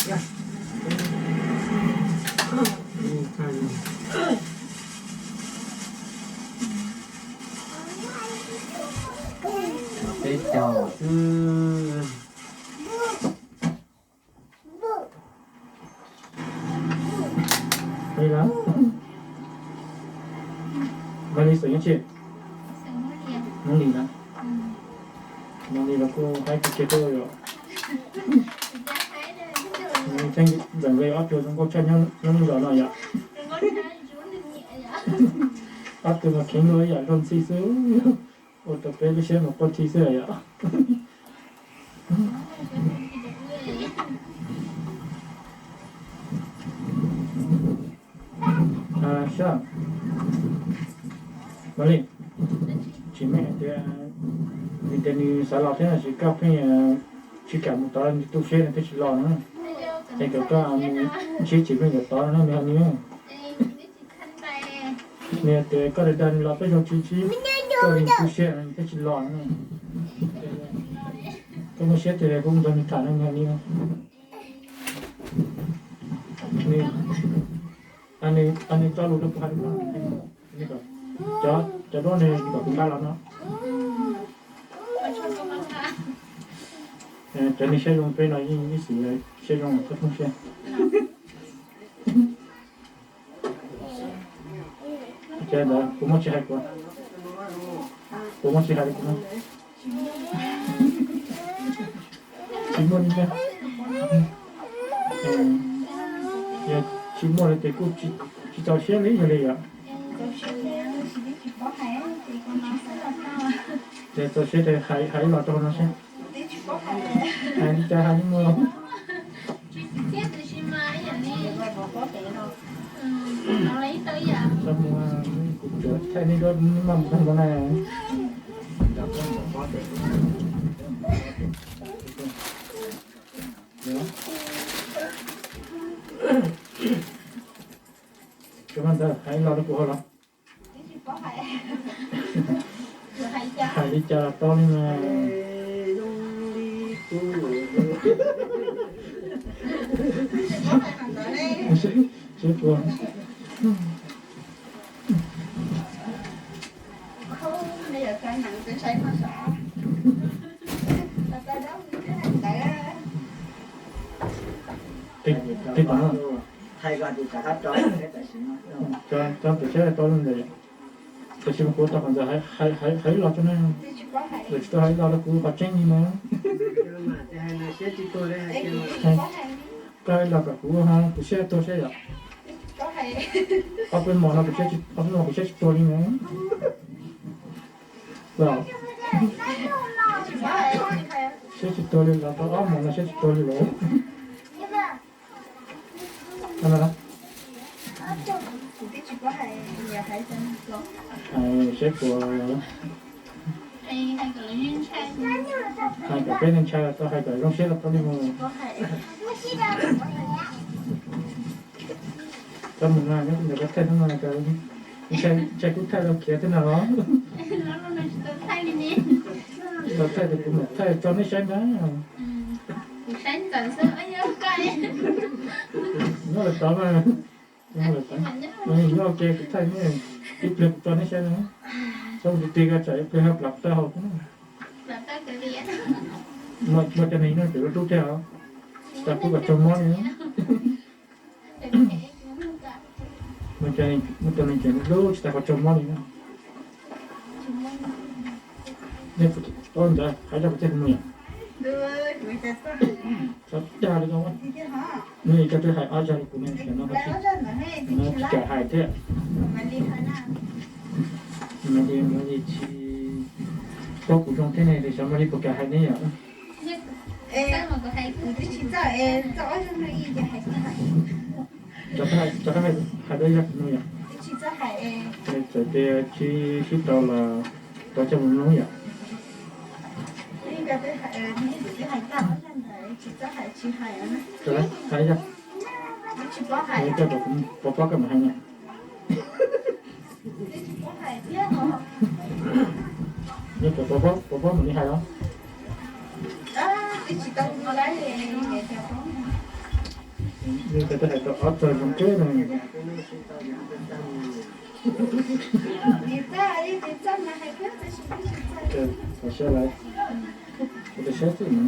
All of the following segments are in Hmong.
Peb caug xwb. Li lawm. Npaj Li xeem dab tsi? Hmoob Lis na. Hmoob Lis los kuj haib kawg kiag thiab yom. Nws tseem ntxeem li ob tug zoo nkauj tshaj nyob lub zos no yom. Ob tug mas kheev luaj ib yam luag ntxhi xwb. Ua rau peb lub siab mas quaj thi xwb yom. Sab, Npaj Li, tsis meej hais tias, vim tias nws xav los thiab no ces koj pheej tsis kam mus tod, nws tu siab nws thiaj tsis los no. Es kom koj mus ntsib tsis meej kom tod no nws hais nws. Nws hais tias koj dag dag nws los peb zoo tsis ntsib, koj li tu siab nws thiaj tsis los no. Koj muaj siab tiag kuv nrog nws tham no nws hais nws. Nws, nws tso lus rau kuv hais lus no. Cov, cov duab ne kom kuv nqa los no. Cov neeg siab zoo peb no yeej ib txwm siab zoo thooj siab. Ces ntawd puas muaj tsis hais kuv, puas muaj tsis hais rau kuv no? Tsis muaj li ntag. Yog tsis muaj li ces kuj tsis txaus siab li yog li yom. Ces txaus siab ces hais ib los rau no seb. Hais li cas hais li no. Txhob muab kuv tsuav thaij nej duab maj mus tag nrho na. Tsuav mas ntawd hais ib los rau kuv hauj los. Hais li cas los tau li mas. Seb puas. Tib tom no, cov tus siab tau li ntawd, tab sis mas kuv tau qhov ntawd hais ib los tso na, tsis tau hais ib los rau kuv qhov tseeb li na. Koj hais ib los kom kuv ho kuv siab tuag seb yom. Ob peb hmos no kuv siab, ob peb hmos kuv siab tsis tuag li na. Los, siab tsis tuag li los tau ob hmos no siab tsis tuag li lawm. Hais seb puas, hais kom peb neeg ntshai los tau, hais kom zoo siab los tau li mus. Txhob mus na, nyob ntawm koj thaij no mas ntshai kuv thaij los khiav thiab na los. Tau thaij ces kuv mam thaij tso nej saib ntag. Nyob lawm tod mas, nyob ua ke kuv thaij nej, ib pliag kuv tso nej saib na. Txhob mus ti ti ko tsam ib pliag ho plam taw hauv thiab na. Muaj cov neeg no pem lub rub thiab os, tas kuv kom tsaug mob li. Muaj cov neeg tseem hlub tsis tas kom tsaug mob li na. Nej ntawd hais zaj kuv thiaj mus yom. Txhob dag li no. Nej cov twb hais ob zaj li kuv ne, cov no tsis kam hais thiab. Mas li tsis paub kuv zoo thiab ne, xyov mas li puas kam hais ne yom. Cov hais dua zaj kuv no yom. Txawm tias tsis sib tau los pov coj mus mloog yom. Hais zaj, koj pov pob koj mam hais na. Yog koj pov pob mam li hais los. Koj twb hais tau ob txog zoo kawg no. Txog siab lawm. Kuv tsis saib xwb no.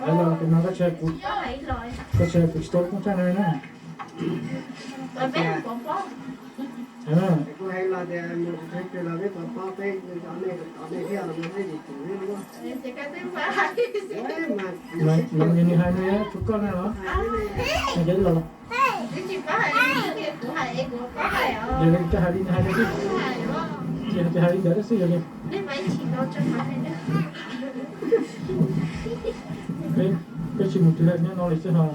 Hais los tus no koj tsis, koj tsis, kuv tsis tau lub koob tsaj no na. Kuv hais los tias mus tsis tau los peb pov pob peb cov nej cov nej thiab los mus thiab yus tsis hnub. Mas nws hais nws tshuav koj na los. Nws cov los. Yog li koj hais li nws hais tias xwb. Ces nws hais li ntawd xwb yog li. Peb tsis mus twg li, nyob no li xwb ho.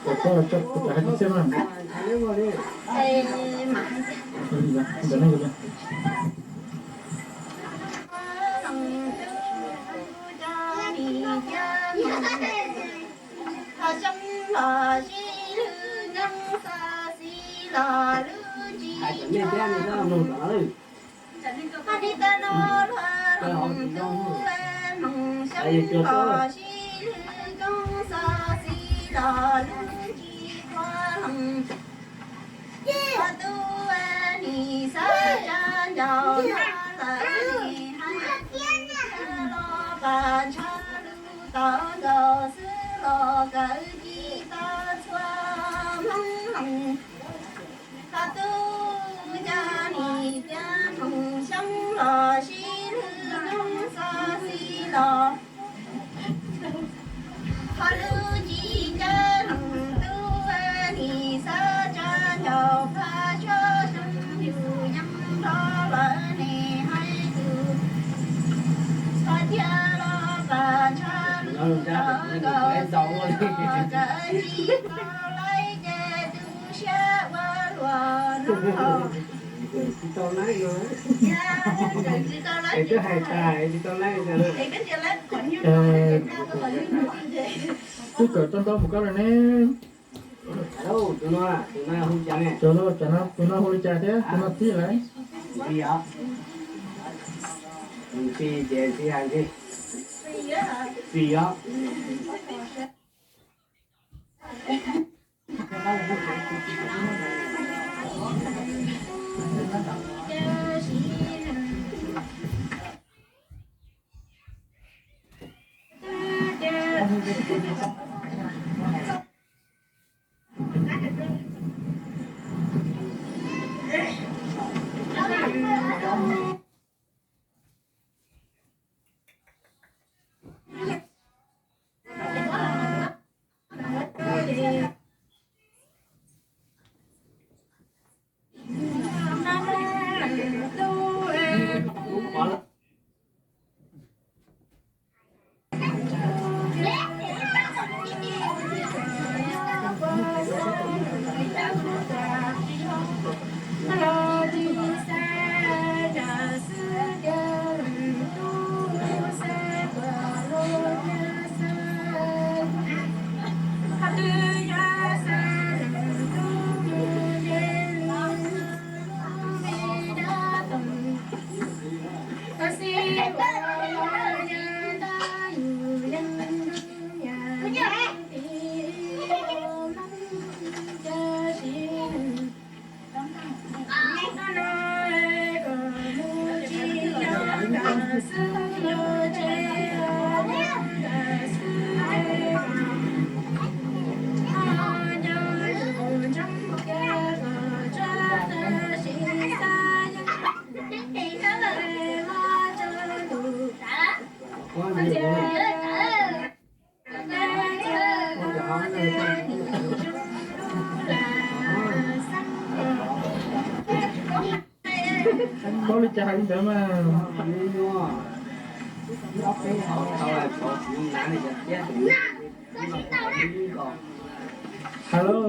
Pov pob coj kuv cov hais tib txiaj na. Ntawm no yog li. Tus nis xav tsa ncaus nyob lawm nis hais tias los pas ntsha lus tau nkaus xwb los kawg ci tau txhua hmoob hloov. Qhov tus cov nis tias hmoov xyoob los sib lwg nyob xov xi los. Qhov lub ci cawv hloov tus nis xav tsa ncaus phaj suab xyoob yus yeej nrog lawm nis hais tus. Qhov tiag los pas ntsha lus tau nkaus xwb los kawg ci tau laib ces tu siab ua luaj no. Twb hais tas tsis tau laib. Twb kawm tau ntau mus koj lawm ne. Tus no, tus no hu li cas ne? Tus no, tus no hu li cas thiab tus no txib lawm? Txi os. Txi ces txi hais txi. Txi os. Koj li cas hais li ntawd mas. Hello.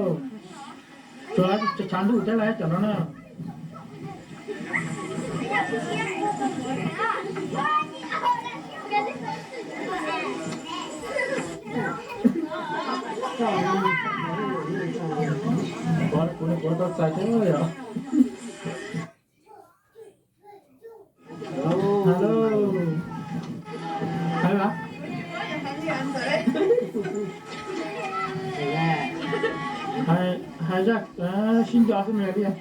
Tsuas tshav ntuj thiab lawm cov no na. Kuv, kuv tau txais thiab yom. Hello. Hello. Hais, hais zaj sib nco xwb mas yog tiag.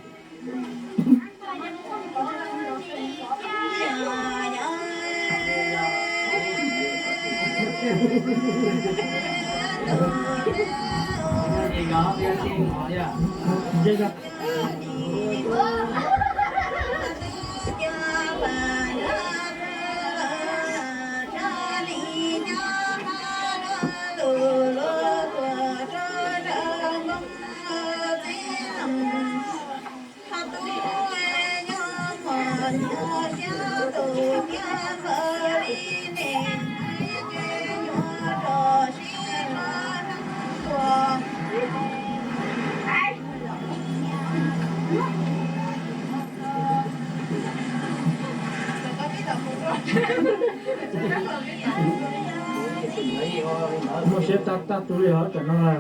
Muaj siab tag tag tus li os tam no. Hais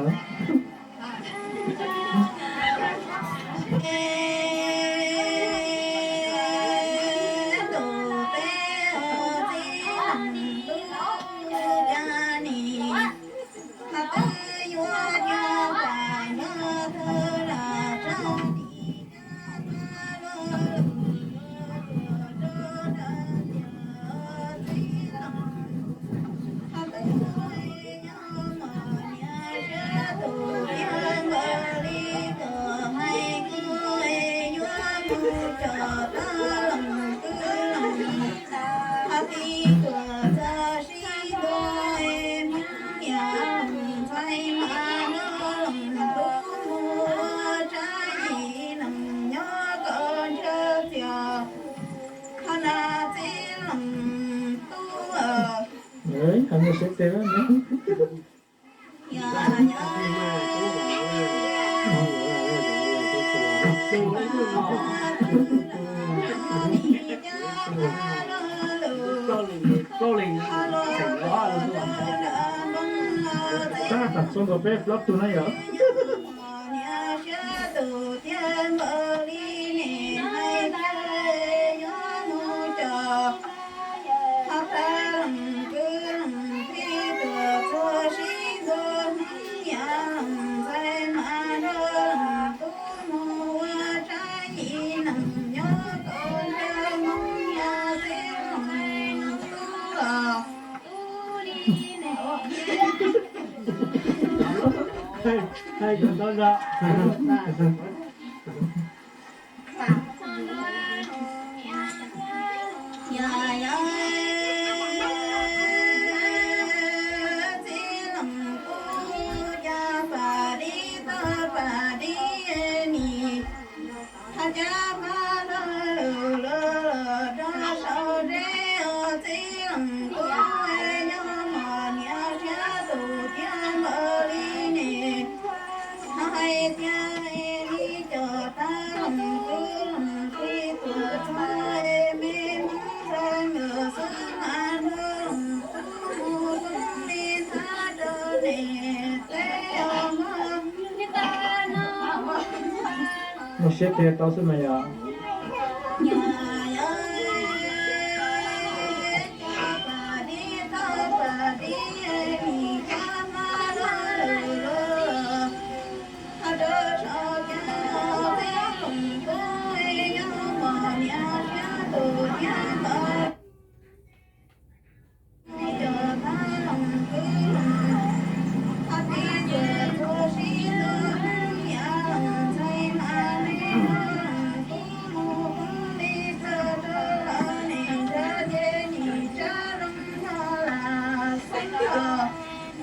siab tiag. Tab tom txog nkaus peb plaub tug na yom. Hais kom tau zog. Muaj siab tiag tau xwb mas yog.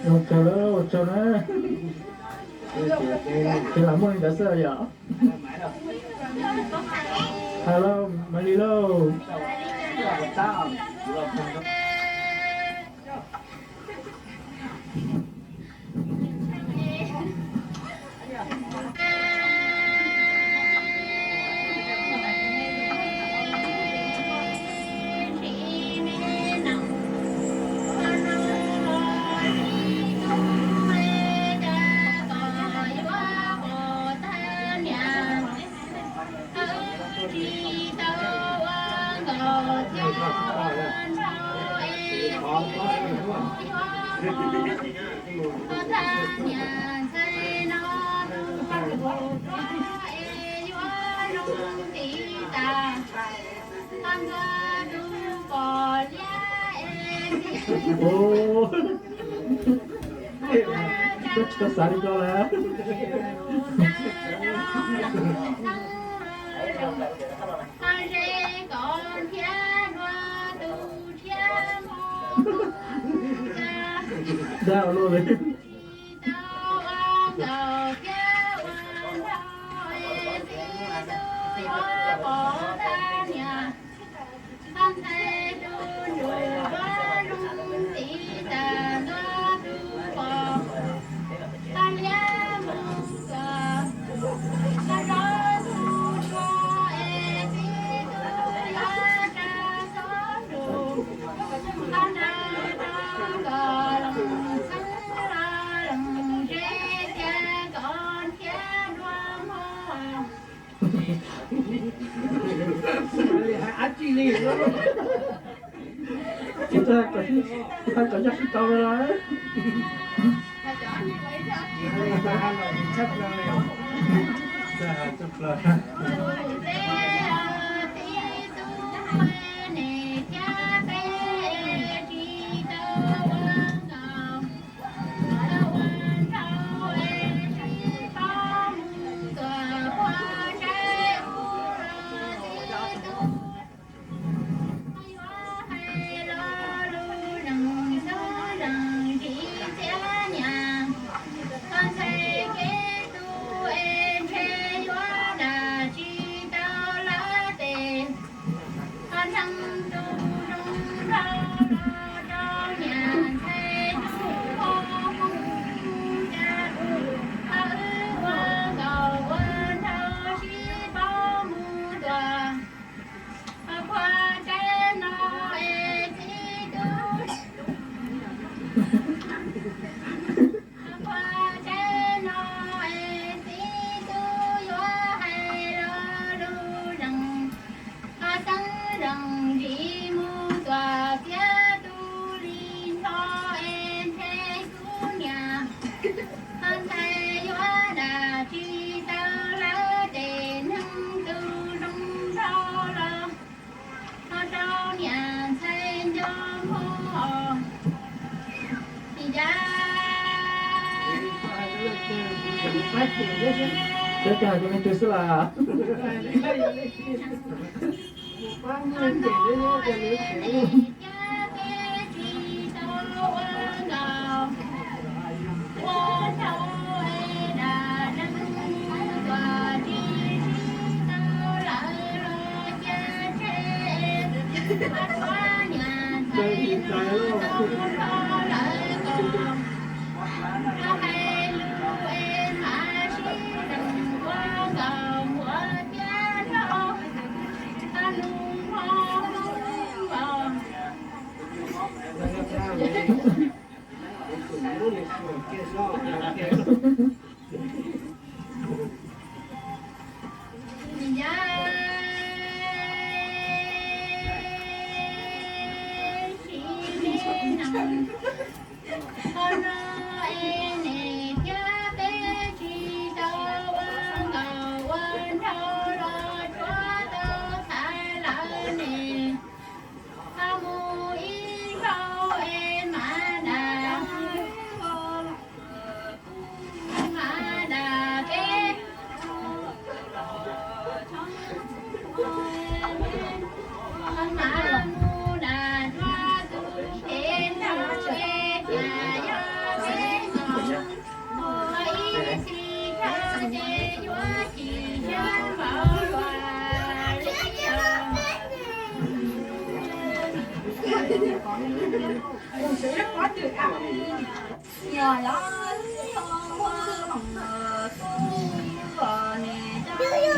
Ua tsaug, ua tsaug na. Ces lam muaj li ntawd xwb yom. Hello, Maiv Lis lauj. Thaj niam ntxhais no tus ntsuag es yuav zoo tiv tas, ho ntxuag tus pom liab es txiv. Koj tsis tau xav li ko lawm. Ho ze kom nrhiav dua tus tshiab mus. Dag ua luaj li. Tsis tau ua nkaus thiab ua nrau es txiv tub yuav pom thaj niam. Ho ntxhais tus ntsuag yuav zoo tiv tas, ntxuag tus pom liab mus kom, ho zaub tus tshuaj es txiv tub yuav tsa xob nrus, ho nrau rau kom loos xeeb los loos ze, cia kom nrhiav dua hmo. Tsis tau, tsis tau, tsis tau sib tau lawm. Yuav hais lo lus lees xeeb lees ntsis txiab niam, ho ntxhais kev tu es ntshe yuav dam tsis tau lawv tes, ho neeg tus zoo nraug los rau niam ntxhais tus ho mus cas, ho wb ua nkaus ua nraug sib paub mus tuaj. Ho qhua tsaib no es txiv tub, ho qhua tsaib no es txiv tub yuav hais lo lus lees, ho xeeb lees ntsis mus tuaj txiav tus li nrho es ntshe kuv niam, ho ntxhais yuav dam tsis tau lawv tes, neeg tus zoo nraug los ho rau niam ntxhais nco hmo os. Nim cas peb hais rau leej twg xwb las? Ua nraug, ua nraug es dam neeg tuaj tsis sib tau lawv los cia tseg, tshuav niam ntxhais no tau nrog lawv koom, hais lus es mam sib deev ua nkaus npua thiab nraug, nug hmo hmoob os. Yaj sim me nees, qhov no es nim thiab peb tsis tau ua nkaus ua nraug los tshuav tau txhais lawv nim. Ho mus ib zaug es mam dam, mam dam peb, mam mus dam dua tus pem nraug es cas yog peb mus ib txhis dhau ces yuav chim siab npaum luaj li os. Yog los tsis tau ua loos xub nis coj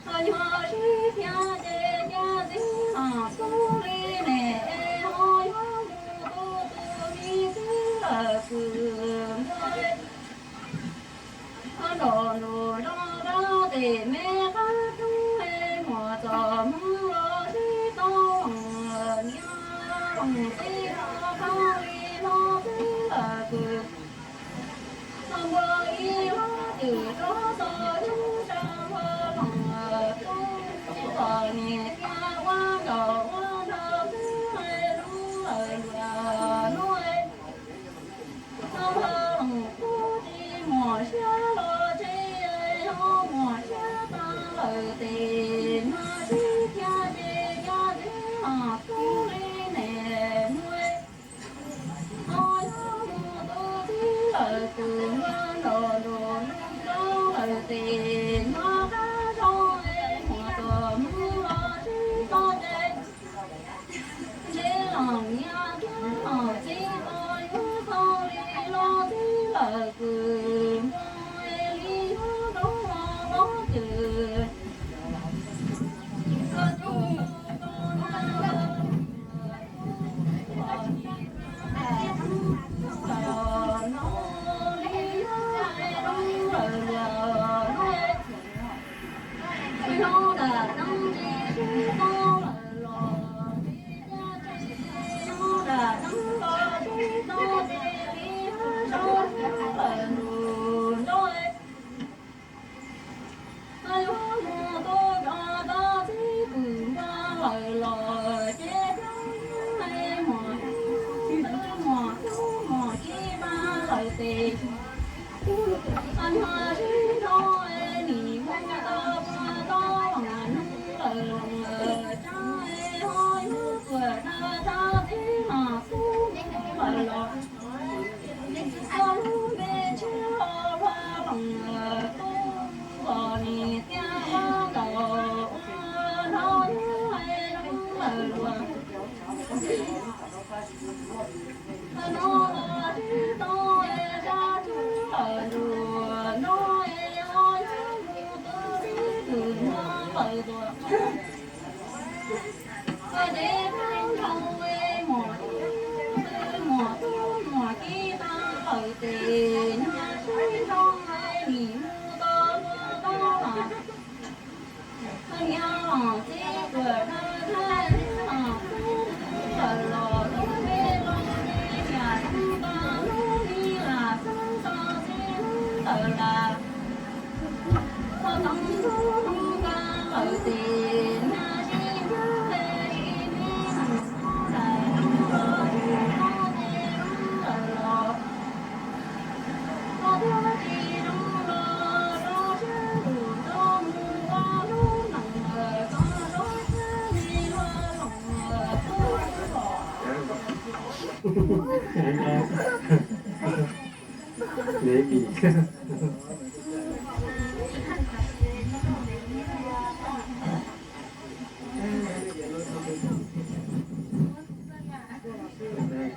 Ho nyuag sib thiab ces caj txib los kub li ne, ho yuav mus tu tus me txib lawm kws npua. Ho nrog nrog zog rau tes me qab roob es muam txom hmoov los sib tau loos niam loos txiv, qhov li los txib lawm kws npua ib lub twm rov txog lub sab npua loos tub, kom niam thiab ua nkaus ua nrog xwb lub lawm luag no. Npua loos tub tsis muaj siab los tsev, ho muaj siab tag lawm tes nyuag sib thiab ces caj txib los kub li ne, npua. Ho yuav mus tu txib lawm kws npua nrog nrog lub roob lawm tes nyuag qab zog es muam txom hmoov los sib tau ces ntshe los niam thiab los txiv los yuav tau li los txib lawm kws npua li yuav rov los los ces Yuav mus tu rov tau txib kws npua lawm los ces muam, muam, muam sib tag lawm tes, nyuag sib nrog nim mus tau puag tau loos nug lawm loos lawm tsa, ho yuav tuam dab txib mas kub lawm los koj lub npe tshiab los ua loos kub, kom niam thiab ua nkaus ua nrog lub lawm luag. Qhov no los sib tau es zaj tshiab lawm ntuj no es ho yuav mus tu txib kws npua lawm tuaj. Koj ces peb nrau es muam, muam tub muam kib tag lawm tes nyuag sib nrau es nim mus tau puag tau los. Koj niam los txiv tuam dab thab los kub lawm los lub npe los ces niam tub tau lub ni lam xub tau txiv lub lawm las. Koj tau ntxub hnub nqa lawm tes nyuag sib nrau es sib me nees nyob nram zoov los tsis tau ces lub lawm los. Koj tuag tsis zoo los rau siab lus rau mus ua lub nees, koj rau siab li luag loos tub. Baby.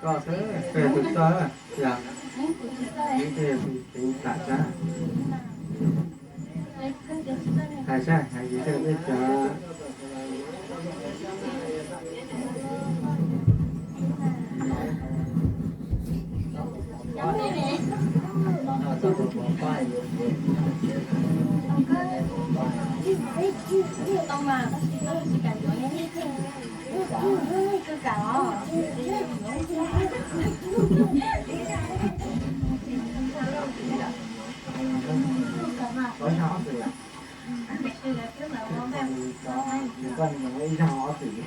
Koj xwb, koj tus txawj, yog, ib tug tsis teev tam sab. Hais sab, hais yus tej teb cov. Koj ib zaug ob txwm.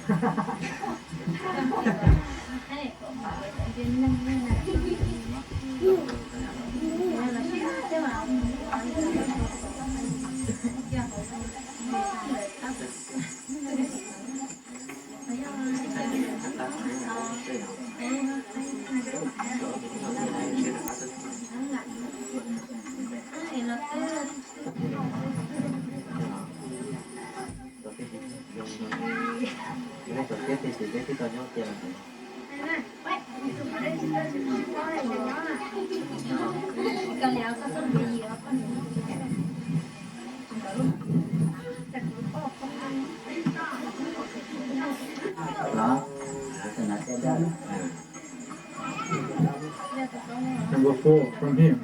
Number four from here.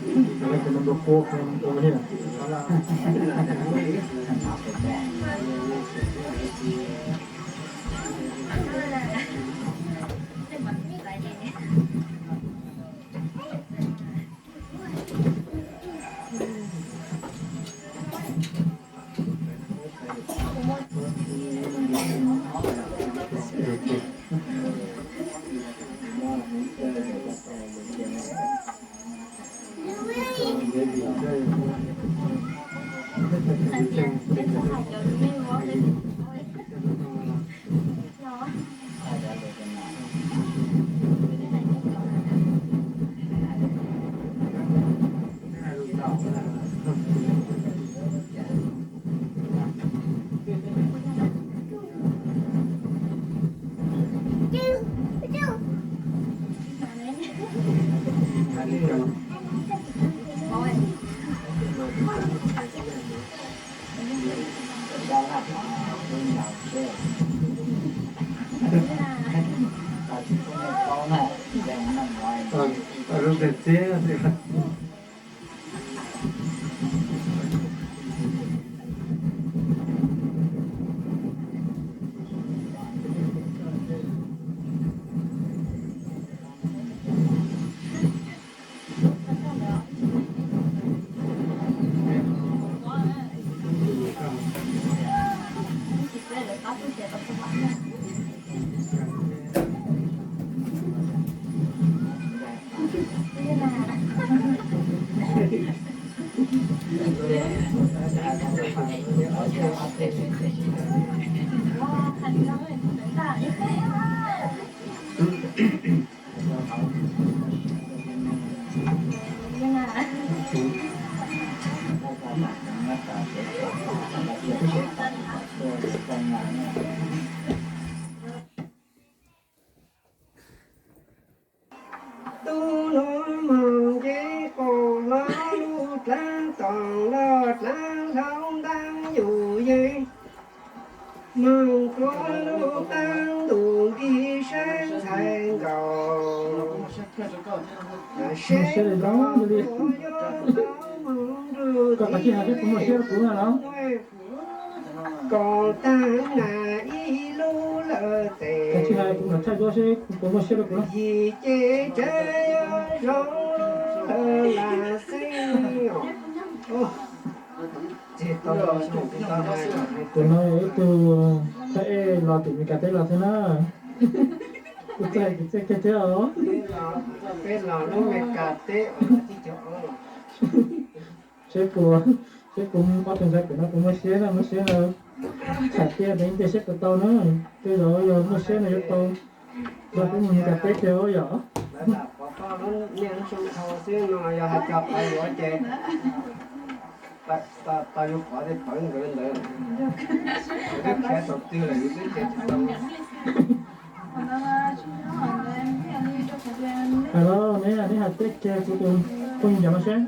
I like the number four from over here. Tus no moog nce qos hlo lub dlaab toom loj dlaab hlau ntaab yus yeej moog rua lub qaab ntuj nti sab ntxhais nkaus. Seb koj yuav tau moog nrug tes nuav, koj taag na ib lub lawm tes yim ces tsav yuav zoo lub lawm lam xeeb. Tus no yog ib tug thaj ej los tim Meskas teb los xwb na. Kuv txawj hais kwv txhiaj kiag thiab os. Peb los lub Meskas teb. Seb puas, seb puas ob tug ntxhais pem no puas muaj siab na, muaj siab na. Tham tiag tes ntej seb puas tau na. Tej zaum yog muaj siab no yuav tau nrog peb mus Meskas teb kiag yom. Xwb no yog hais cov pawv yuav ces tau yus pov tej pawv nkawd ntawd, yus twb khiav thaum twg lawm yus twb khiav tsis tau. Hais los neb, neb hais teb kiag kuv tus phooj ywg no seb.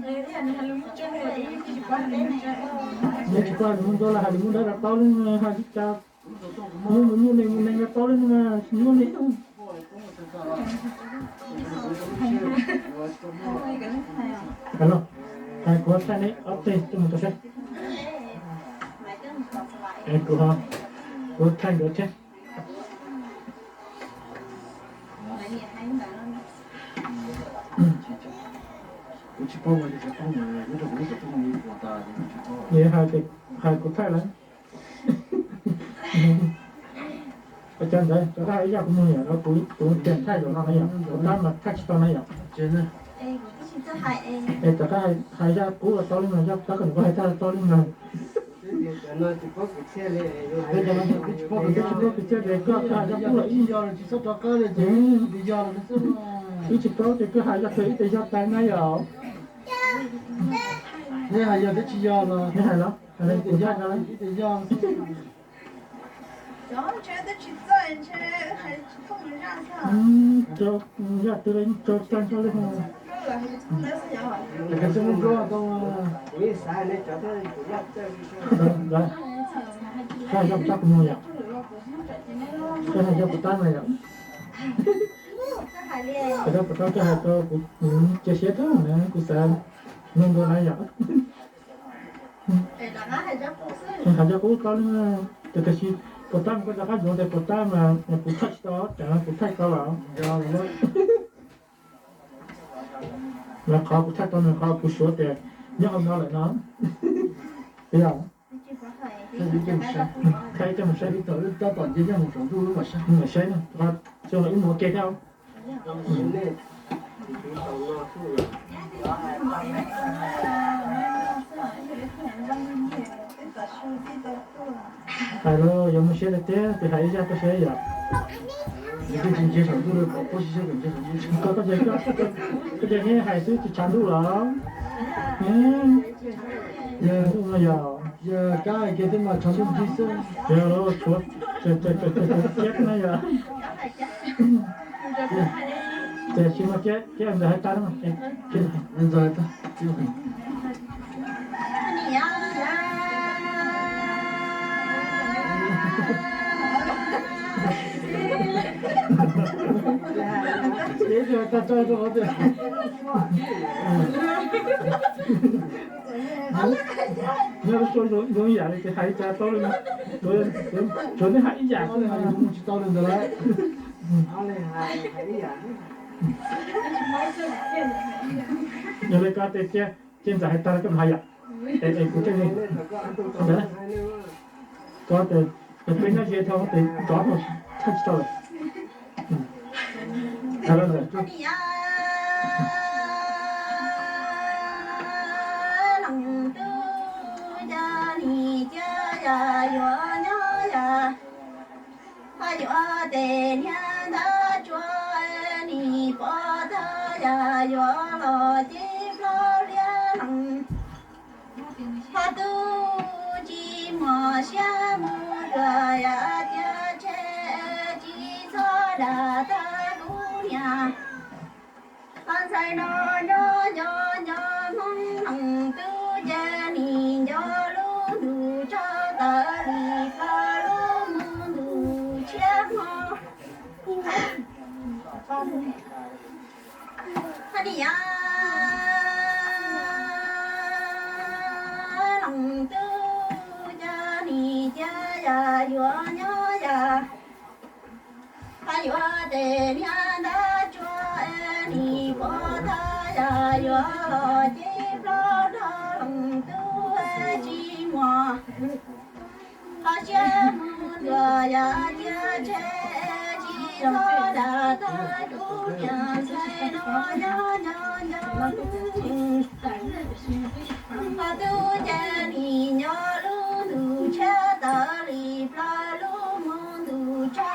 Neb tsis paub hais lus Moob Ntsuab los hais lus Moob Dawb los tau li, hais li cas, muaj mus nyuaj li mus neeg los tau li mas tsis nyuaj li. Hais los, hais kuv thaij neb ob teg tuaj mus tau seb. Kuv, kuv thaij nkawd thiab. Kuv Yog hais, hais kuv thaij lawm. Ua cas ntawd rov qab hais ib zaj kuv mus yom, kuv, kuv tias thaij zaum no na yom, kuv tab mas thaij tsis tau na yom. Es rov qab hais zaj qub los tau li no, zaj tab kom nws hais tag los tau li no. Twb tsis paub kwv txhiaj li koj, koj hais zaj qub los ib, twb tsis paub ces koj hais zaj twg ib tes yog tas na yom. Nej hais yog twb tsis yog los, nej hais los, hais los kuv thaij no. Rau, yog twg los yeej rau tag nrho li. Koj hais zaj kuv tab kuv mus yom, koj hais zaj kuv tab na yom. Koj tab, koj hais rau kuv cia siab thiab na, kuv xav mloog dua na yom. Hais zaj qub tau li, tab sis puas tab mas koj rov qab yuav tias puas tab mas kuv thaij tsis tau, tsam kuv thaij tau los. Mas qhov kuv thaij tau nws qhov kuv suav tias nyob hauv no lawm no. Yog, thaij ib co mus saib, tab tom nce nyob mus saum ntuj lub mam saib, mam saib no, tso los ib mus ua ke thiab. Hais los yuav muaj siab tiag tiag ces hais ib zaj tau saib yom. Koj, koj ces, koj ces neb hais xwb tsis tshav ntuj los? Yog, yog kab hais kiag thiab mas tshav ntuj nti xwb. Yog los tshuav, tshuav kiab na yom. Ces tsis muaj kiab, kiab ntxawm hais tag na. Ntxawm hais tag. Nyob lub suab zoo ib yam li ces hais cas tau li no. Tsuav nej hais ib yam, tsis tau li ntawd lawm. Yog li koj tias cia, cia ntxawm hais tag los koj mam hais yom. Es kuv thiaj li ntawd, koj tias peb nyob ze dhau ces nrov dhau thaij tsis tau lawm. Leej tub, cas nim cia yam yuav nyob yam, ho yuav tes niag ntab tsuag nim pov thawj yam yuav los ces ploj liab lees. Ho tub tsis muaj siab mus dua yam tiag tseg, tsis txhob dag tag kuv niam. Ho ntxhais no nyob nco nco Hmoob leej tub ces nim nco lub ntuj tso tawm li plaws lub mus ntuj tshiab hmo. Ho niam leej tub cas nim cia yam yuav nyob yam, ho yuav tes niag ntab tsuag nim pov thawj yam yuav los ces ploj nrog leej tub tsis muaj. Ho siab mus dua yam tiag tseg, tsis txhob dag tag kuv niam ntxhais no nyob nco nco. Ho tub ces nim nco lub ntuj tshiab tawm li plaws lub mus ntuj tso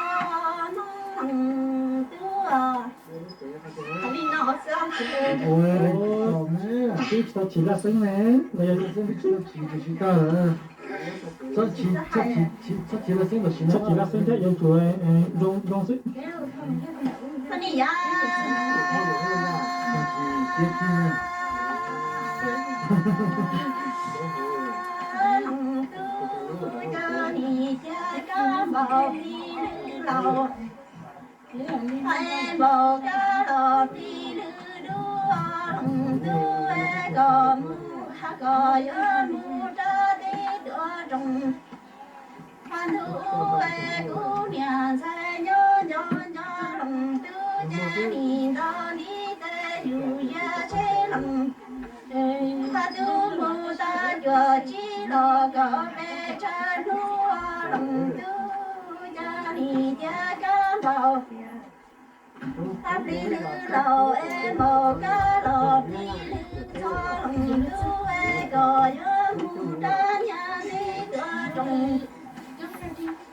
Hmoob leej tub. Twb tsis tau chim laj xeeb ne, los yog txhob chim laj xeeb tam sim no, txhob chim laj xeeb thiab yuav tsum zoo zoo xwb. Leej tub, koj nim cia kab npaum plig lwj laus, hais npaum kab los plig lwj dub, leej tub, koj mus hab koj yuav mus rau teb tuam roog. Hab ntuj, kuv niam ntxhais nyob nco nco, leej tub ces nim nto ntiv tes yus yaj tsheb leej. Los kom peb tshawb hnub loos ntuj, cov nis tiab kab ntaus. Tag plig lwm laus es npaum kab los plig lwm txhob loos ntuj es kom yuav mus rau nyab li tuav rooj.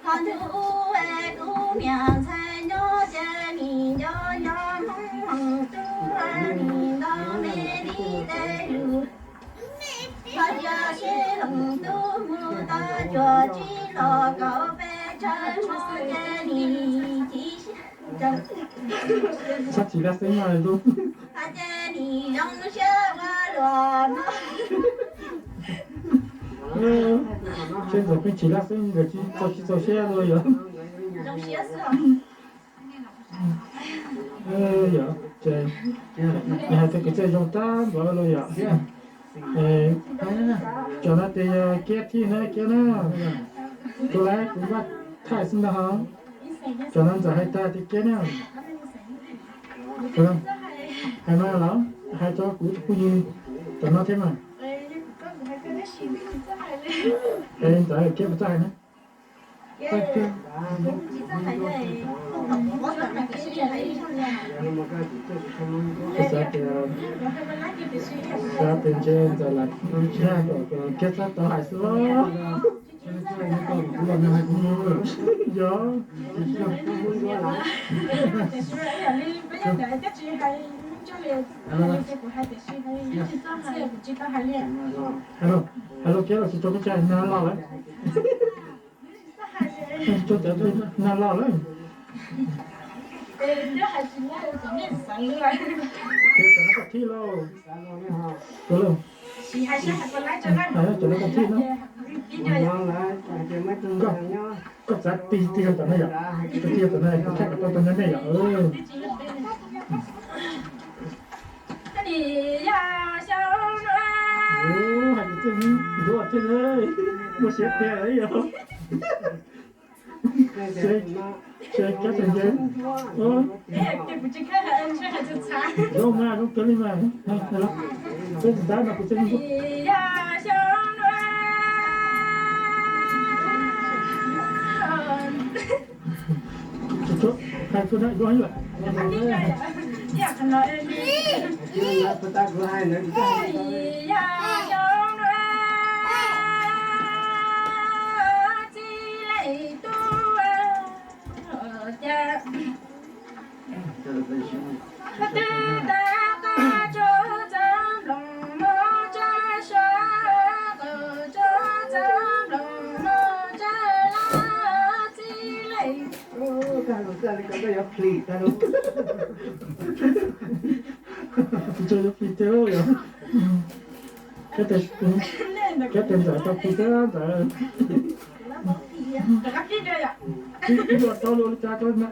Qhov ntuj es kuv niam ntxhais nyob ces nim nco nco Hmoob loos ntuj es nim nto me li tej lus. Qhov cia sib loos ntuj mus tau cuaj tsib los kom peb tshawb hmo ces nim ci Txhob tsis laj xeeb no lub. Ces nim zoo siab ua luaj no. Seb ntxawm pheej tsis laj xeeb nkawd tsis txaus siab dua yom. Zoo siab xwb. Yog, ces hais tias kwv tij zoo tag npaum li yom. Cov no tias yog kiab thib na, kiab na. Tus lawv kuv npaj thaij xwb ntag ho. Cov no ntxawm hais tag tias kiab na. Hais no los hais rau kuv tus phooj ywg tom no thiab mas. Es ntxawm kiab puas txawj hais na? Xav tias, xav tias ntshe ntxawm lam nag kom kiab txhob tau hais xwb. Yog. Hais lus kiab los tsis tau peb tsa nag loj lawm. Tsis tau cov nag loj lawm. Cov no koj thib lauj. Cov no koj thib no. Koj, koj txav tig tig rau tom no yom. Tig rau tom no kuv thaij kom tau tau nyob nej yom. Hais tias txij hnub ntuj thiaj li muaj siab tiag lawm yom. Seb kab tag nce. Zoo mas, zoo kawg li mas. Peb tsis tab no kuv txij hnub ntuj. Hais txog na, zoo heev lawm. Kuv tsuas yuav plis tiag yom. Kab tes ntxawm tau plis tiag ntxawm. Ib ua tau luaj li cas tau na.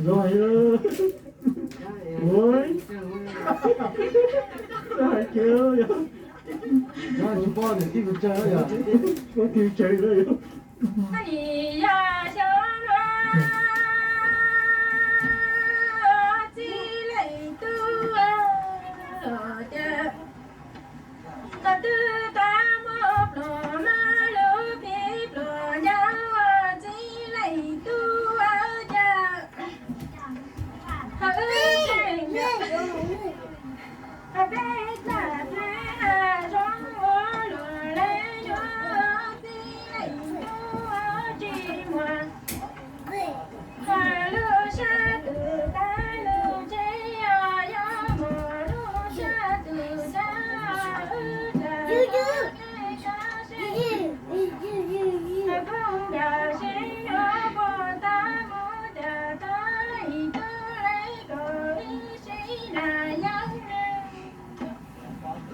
Zoo heev. Ua, hais kiag yog. Ua kiag tsaws lawm yog.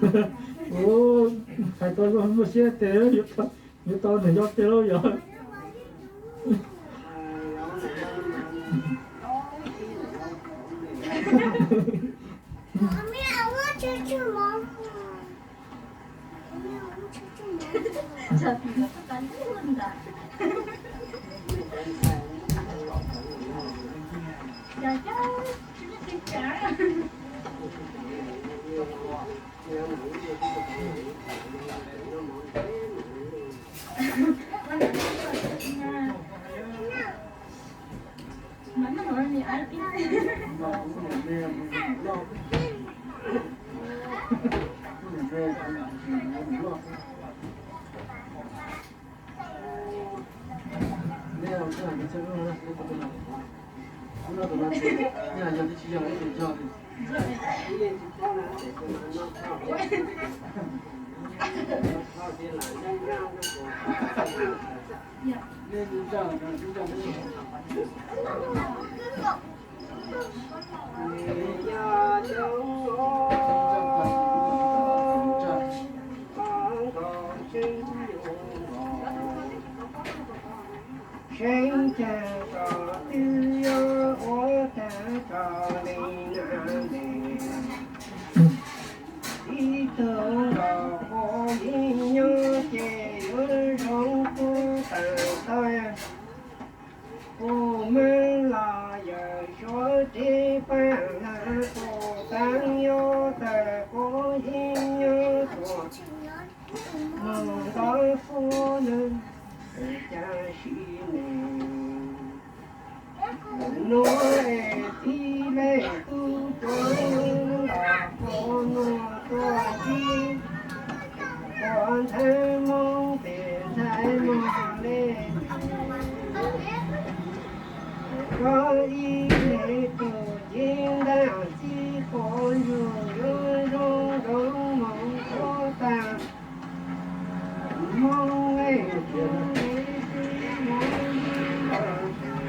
Hais tau zoo muaj siab tiag, yuav tau nws yog tiag lauj yog. Seeb caag kom twb yuav ua tag tso li na ne. Tib tug nkaus kuv yeej nyob ces yuav zoo kub taag tag. Kuv Hmoob los yawm suav tsev paab lawm, kuv taag yuav tawm kuv yeej nyob tuaj moog ntaub fub nwg ua cas sim neej. Nuav es tib leeg tub tsuav yug los kuv nuav tuaj tib, ua ntxhais Hmoob pem ntxhais Moob le, koj ib leeg tug cev ntaab txib quas ntsug yuav zoo zoo moog ua tag. Hmoob leej tub le tub Hmoob le los tug,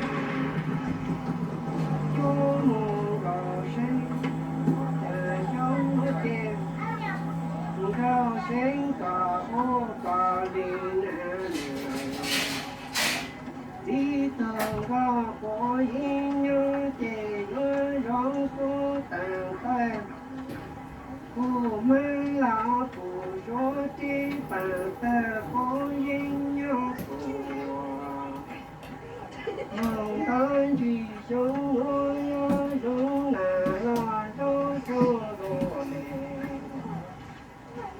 cub moog nkaus Seeb, ua cas cub muab ces nkaus Seeb kom ua kom li na. Tib tug nkaus kuv yeej nyob ces yuav zoo kub taag tawg. Kuv Hmoob los kuv suav tsev paab tawg kuv yeej nyob tuaj moog ntaub ntsis xyoo nuav yuav zoo nam los zoo xyoo dua le.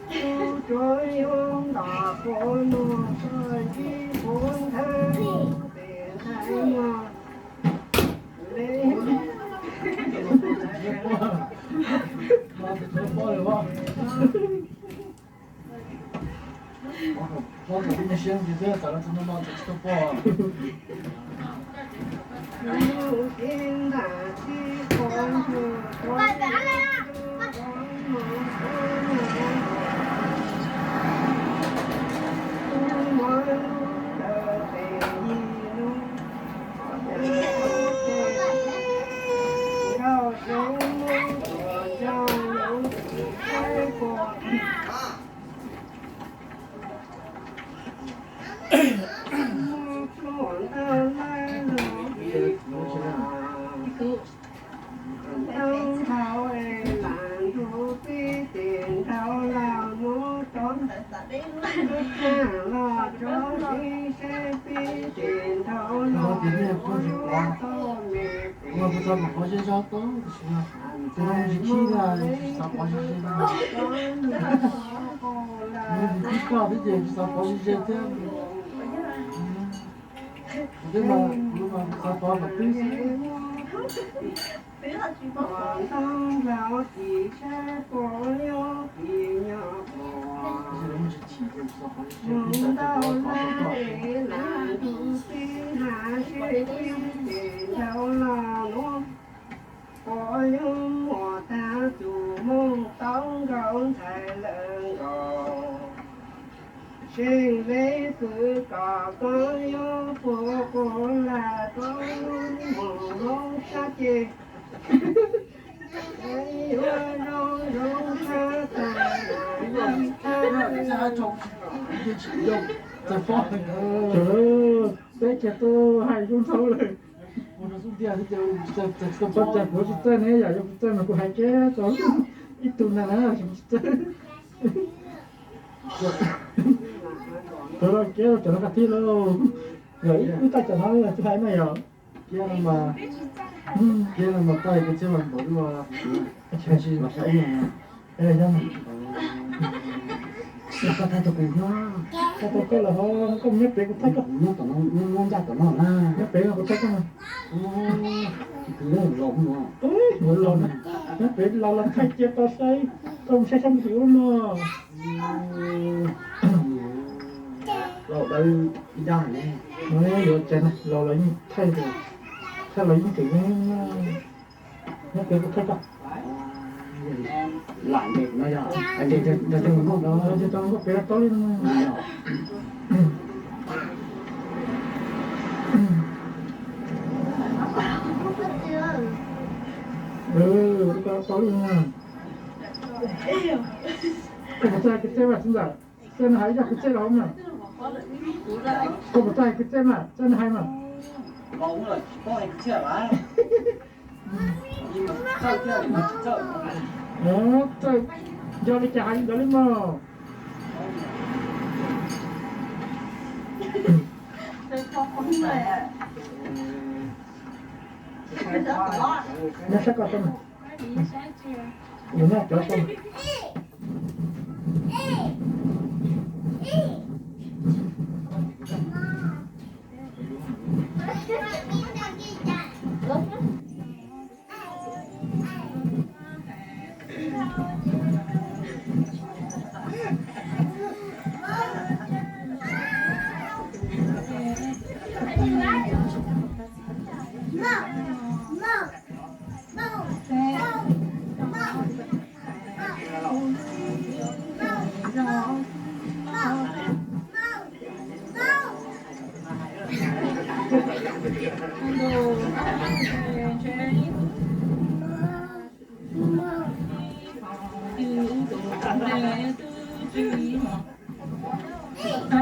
Tub tsuav yug los kuv nuav tuaj tib, kuv ntxhais Moob pem ntxhais Moob le. Tau nthau es lam nrug peb tes nthau los mus rov, thaaj los rov seb seb peb tes nthau los mus yuav tau me tes. Kuv tsis tau pom qhov ze zog tau, tab sis tes no tsis khib na, tsis xav pov ze ze na. Nws tib koj thiab ces tsis xav pov ze ze thiab. Kuv twb mas, kuv mas kuv xav pov kom twb xwb. Ntau nplaum kis saib puas yuav kis nyob puas. Mus ntau lawm es lam nrug peb hav seb peb tes nthau los nuav, puas yuav muaj tag tus moog tau nkaus ntxhais lawm nkaus. Seej le pw kom koj yuav puag quas lag rau moog hauv sab ceg, yuav zoo zoo tshaj tag. Teb chaws tuaj hais zoo nraug lawm. Txawm kuv tsis txawj ne, yog yog kuv txawj mas kuv hais kiag rau ib tug ntag na, tsis txawj. Rau kiag cov no kiag thiab lauj. Yog ib tug txawj cov no tsis hais na yog. Kiag no mas, kiag no mas txawj kuv txawj mas npaum li, tsis mas saib no. Koj thaij rau kuv no, thaij rau koj los ho koj mus nyob pem kuv thaij koj. Nyob tom no, nyob ncaj tom no na. Nyob pem no kuv thaij koj no. Kuv los no, kuv los no, nyob pem los los thaij cia tau saib, koj mus saib saib mus tim ub no. Laus dawb ib dag ne. No yuav tsev na, laus los yeej thaij, thaij los yeej tseem zoo. Nyob pem kuv thaij koj. Lam ntes no yog ntes cov nkauj, cov nkauj pem tau li no. Tau li no. Koj puas txawj hais kwv txhiaj mas txiv ntxawm? Txawj no hais ib zaj kwv txhiaj los mas. Koj puas txawj hais kwv txhiaj mas? Txawj no hais mas. Txawj, yog li cas hais li ntawd li mog. Nyob saib koj tau mas. Nws noj cov tau.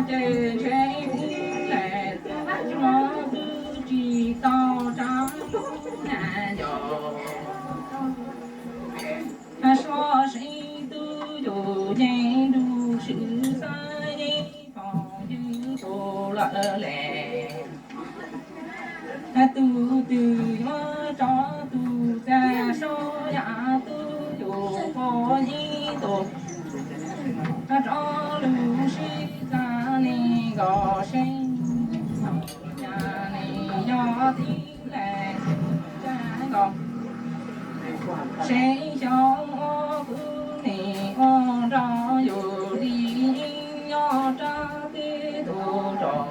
Ces ntshe ib lawm tus no twb tsis tau rov na yom. Sob sib tub yus yeej nrug swm xeeb yeej pom yus tus lawm les. Tus twg yuav tso tus txaj, sob yam tub yus pom yeej tus. Rov lub sib txaj ne nkaus seb, cas ne yog tib lawm txaj nkaus. Seb xyov ua kuv ne ua nrog yus li, yeej nyob rau tib tug rau.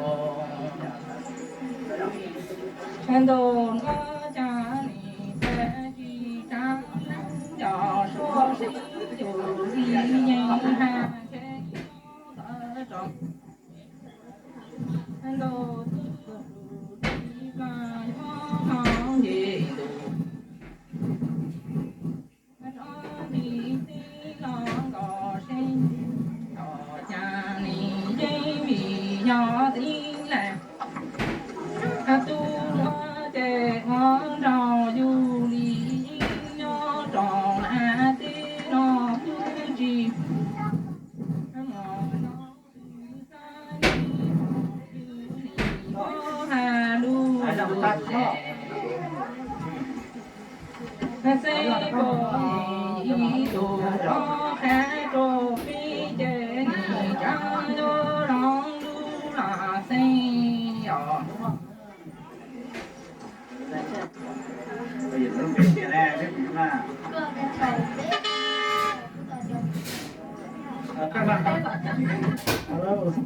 Ntuj no cas li peb tsis tsav, cov sob sib yus li yeej hais seb ua rau. Ntuj twb tus tsis plam yuav no nce ntuj. Rov nti tib los nkaus seb, cas li yeej vim yog tib lawm. Tus no ces ua nrog yus li, yeej nyob rau na tib no twb tsis mus no. Hais lus lus ces, xeb pom ib tug rov qab rau peb ces nim tsam yuav los lub los xeeb os.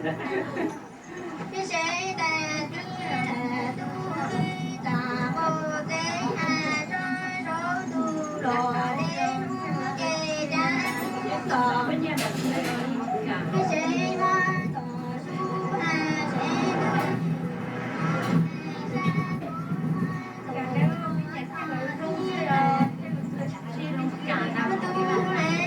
Peb sev tas tib lawm tub txib txam nqaus teb has tsob zaub tus los le hnub ces cab tub tom. Peb sev mob tom sub has sev tub sab tub tom tib lawm. Mob tub le kws tom sab tsis los sab los tib lawm.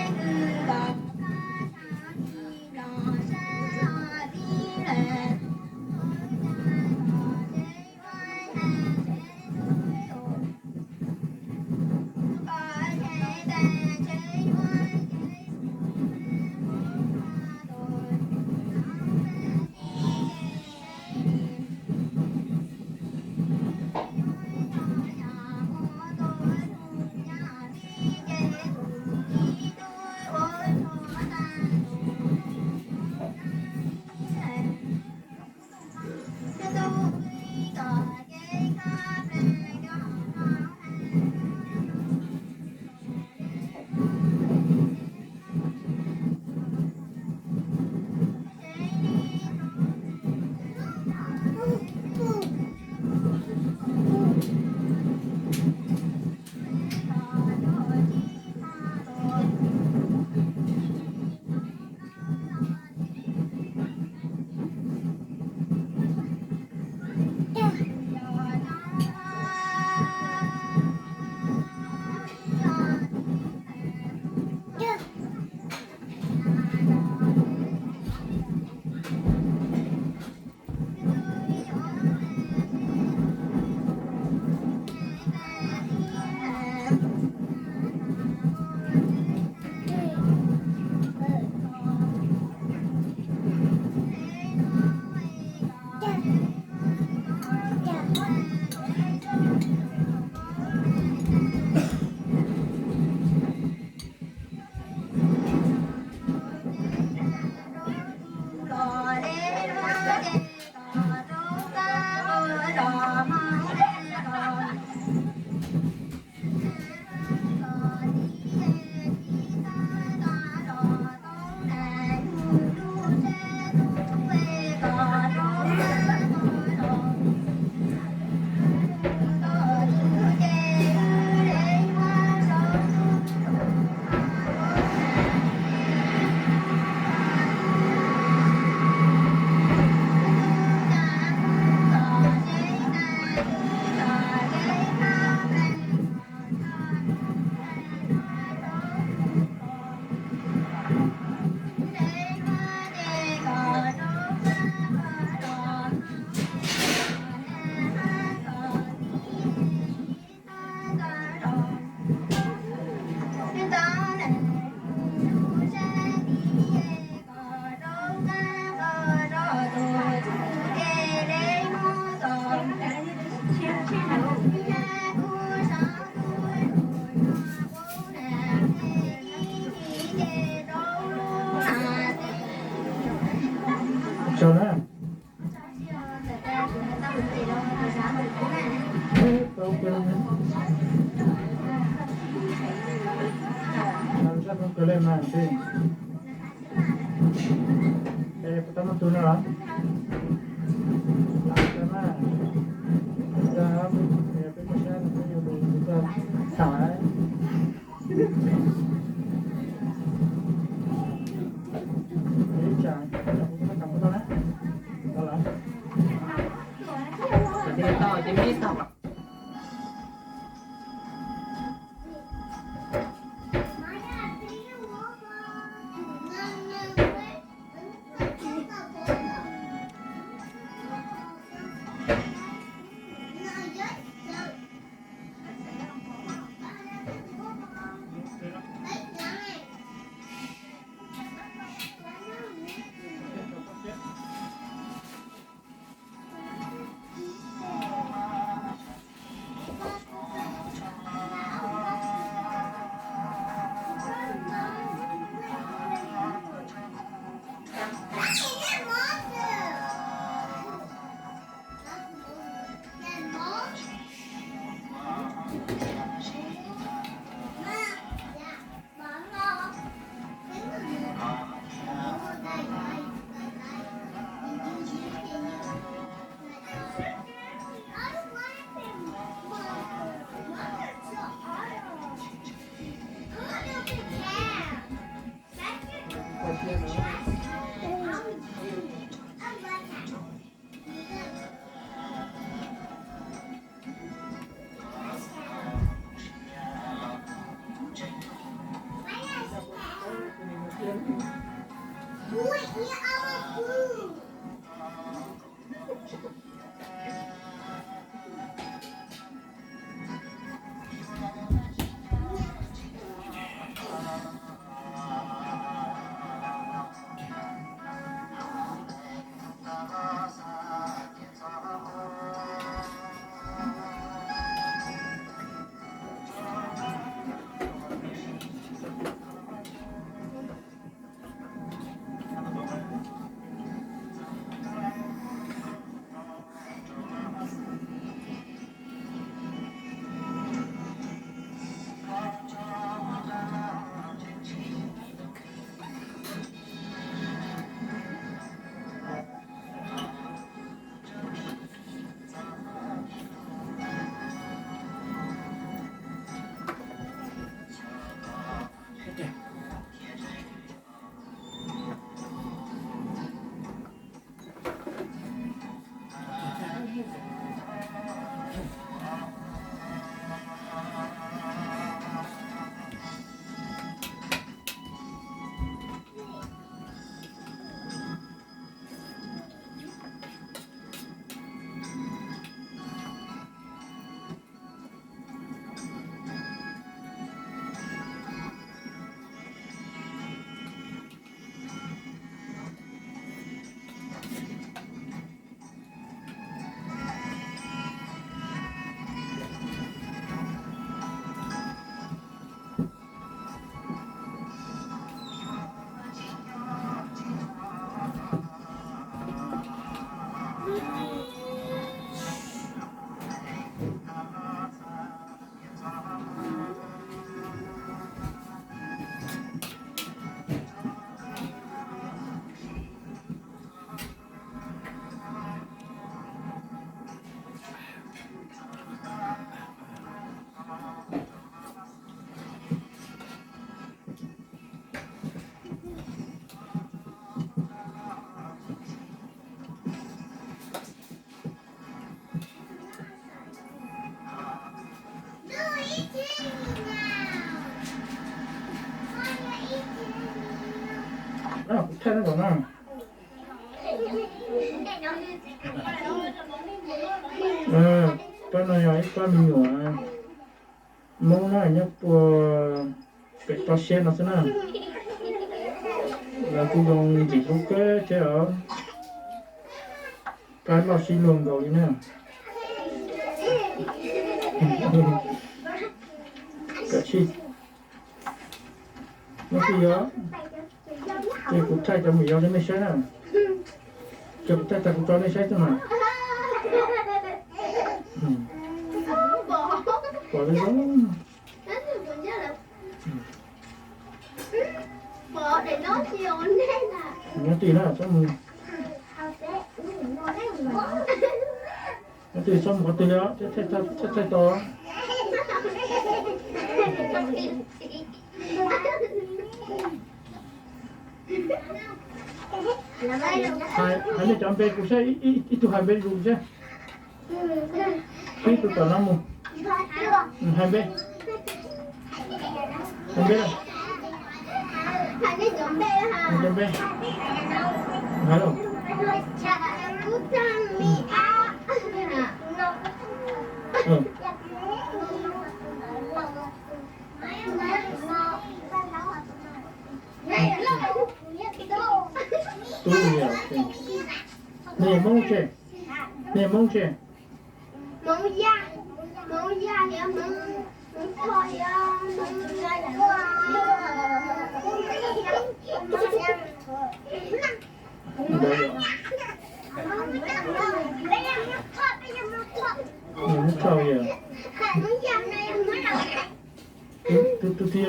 Sau na. Tau kawg. Tau sab tau kawg li mas tij. Es puas tau muaj tus no los? Lam tau na. Tau, peb muaj sab no peb yuav lus tus txog tham. Ib tsam kuv tham mus tau na. Tau lawm. Tau ces peb tau. Thaij no kom na. Pab no yog ib pab me nyuam Hmoob na, nyob puag pem toj siab no xwb na. Lawv kuj zoo ntxim hlub kawg thiab os. Pab loj sib luag nkaus li na. Kav tsij, no twb yog, ces kuv thaij cov me nyuam rau nej saib na. Ces kuv thaij tag kuv tso nej saib xwb mas. Pom zoo zoo. Nyob twj ywm na, txhob mus, nyob twj ywm txhob mus qhov twg li os, thiaj thaij tau. Hais nej cov npe kuv saib, ib tug hais npe kuv saib. Ib tug tom no mus. Hais npe. Hais npe. Hais cov npe. Hais lauj. Tub, nej yog Hmoob tse? Nej yog Hmoob tse? Tus twg,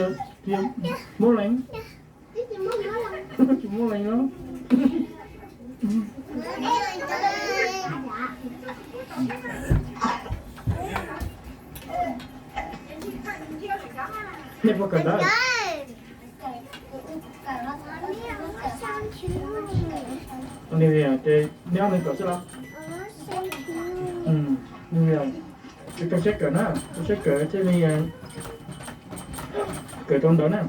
Hmoob Leej? Tsis muaj leej no. Nej puas kawm ntawv? Nws ces neb ob leeg kawm xwb los? Ces koj saib kawm na, koj saib kawm thiaj li kawm tau ntawv na.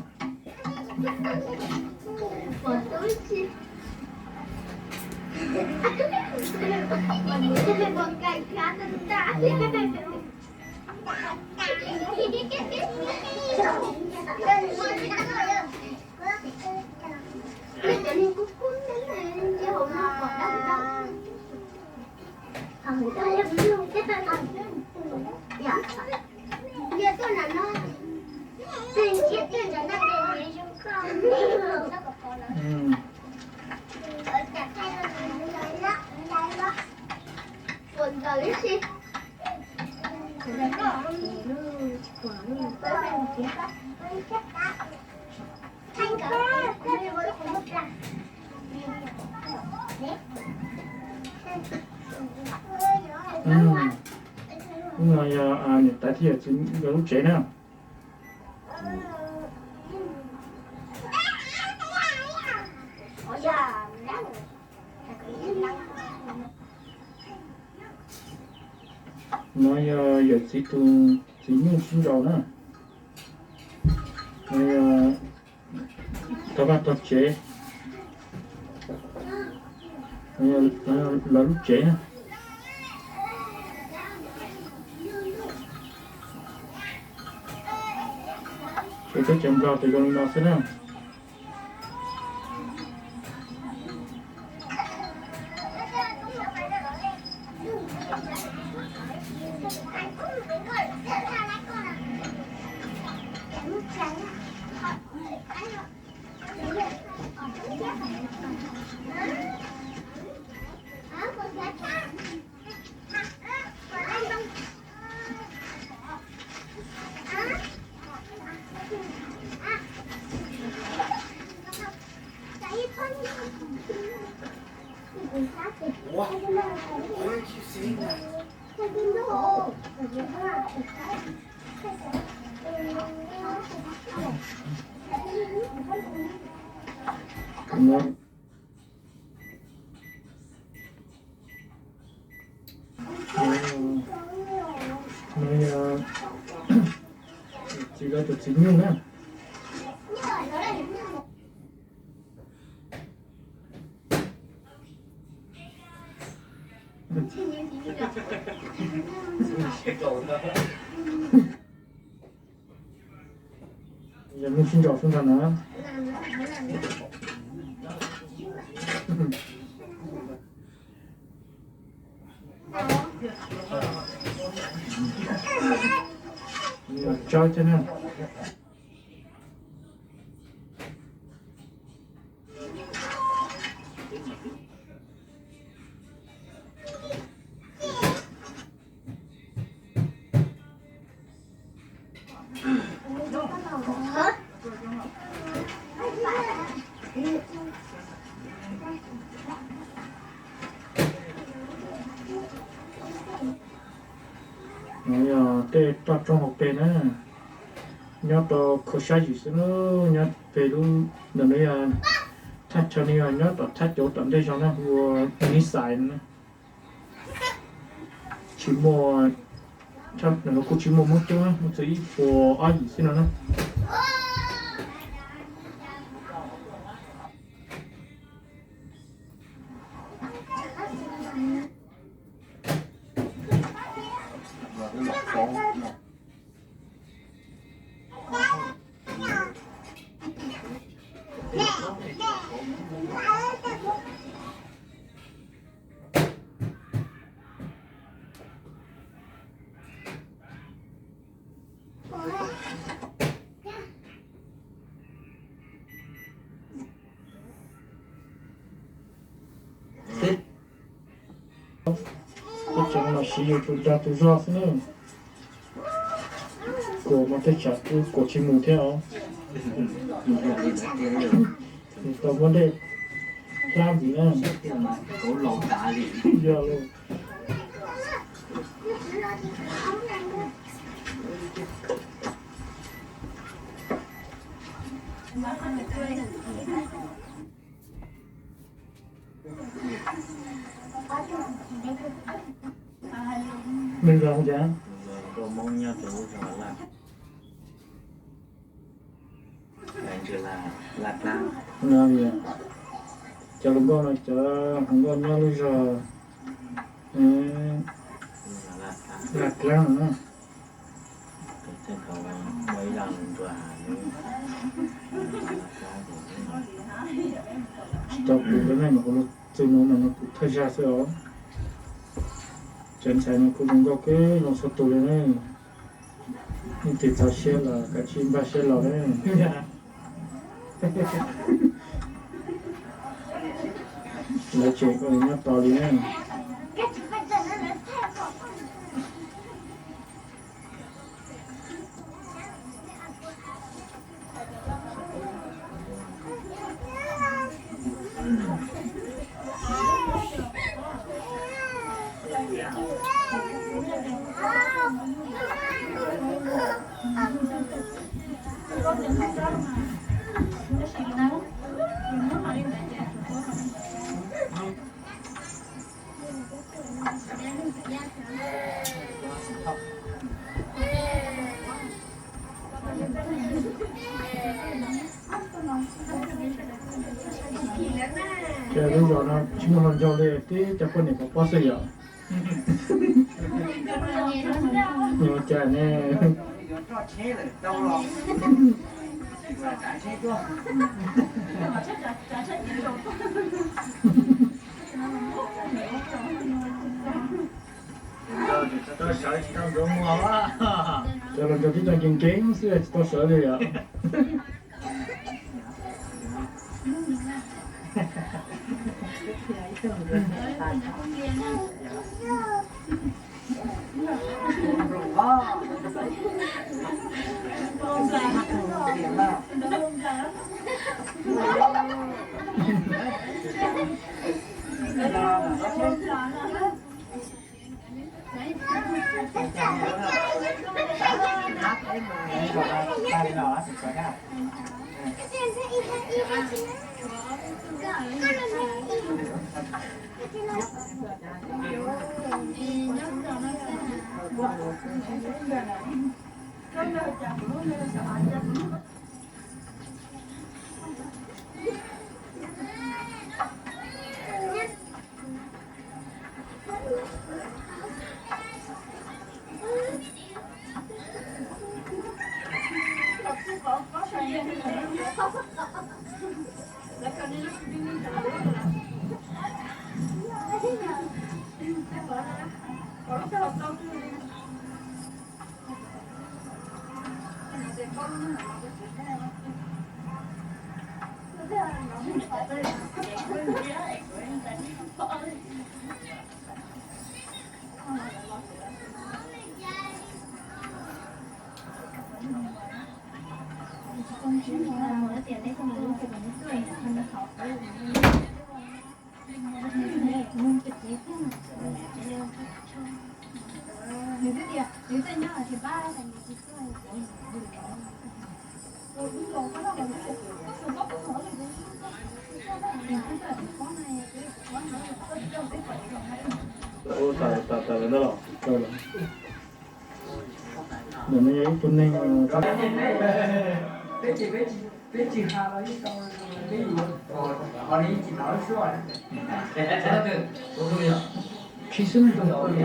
No yog niam tais thiab yawm txiv nkawd lub tsev na. No yog yawm txiv tus txiv nyuj sib nraus na. No yog tog vaj tog tsev, lawv lub tsev na. Ces teb chaws Nplog ces zoo li no xwb na. Txiv lawv tus txiv nyuj na. Yog mus sib nraus sub nrag na. Tsawb thiab na. No yog tej toj roob hauv pes na, nyob rau khau sab yim xwb na, nyob pem lub ntawm no yog thaj chaw no yog nyob tom thaj cauv tom ntej zog na, hu ua Nib Xais no na. Tsis muaj, no kuj tsis muaj Hmoob coob, muaj txog ib puas ob yim xwb no na. Teb chaws no los siv yus tus dag tus zog xwb na. Kuam mas tej tsam kuj kuam tsis mus thiab os. Tau muab dej hlab ntxiv na. Yog lauj. Mej zoo cas? Cov hluas nkauj no cov hluas nkauj nyob lub zog Laj Dlaab no. Tsis tau kuv lawm ne, mas kuv lug txug no mas kuv thawj zag xwb os. Cov ntxhais no kuj zoo nkauj kawg zoo txhua tus li ne. Leej twg txaus siab los kav tsij npaj siab los ne. Lawv tseem nyob tos li ne. Ces lub zos no tsis muaj hluas nraug li, tib cov poj niam pov pob xwb yom. Ua cas ne? Cov hluas nraug tib co nkees nkees xwb tsis tau sawv li yom. Ua tas tas tas lawm ntag los. Ntawm no yog ib tug neeg. Peb tsis, peb tsis, peb tsis hais los yeej tau, peb yuav, qhov no yeej tsis tau lub suab. Tsis xwb. Tsuas laib niam tsis tas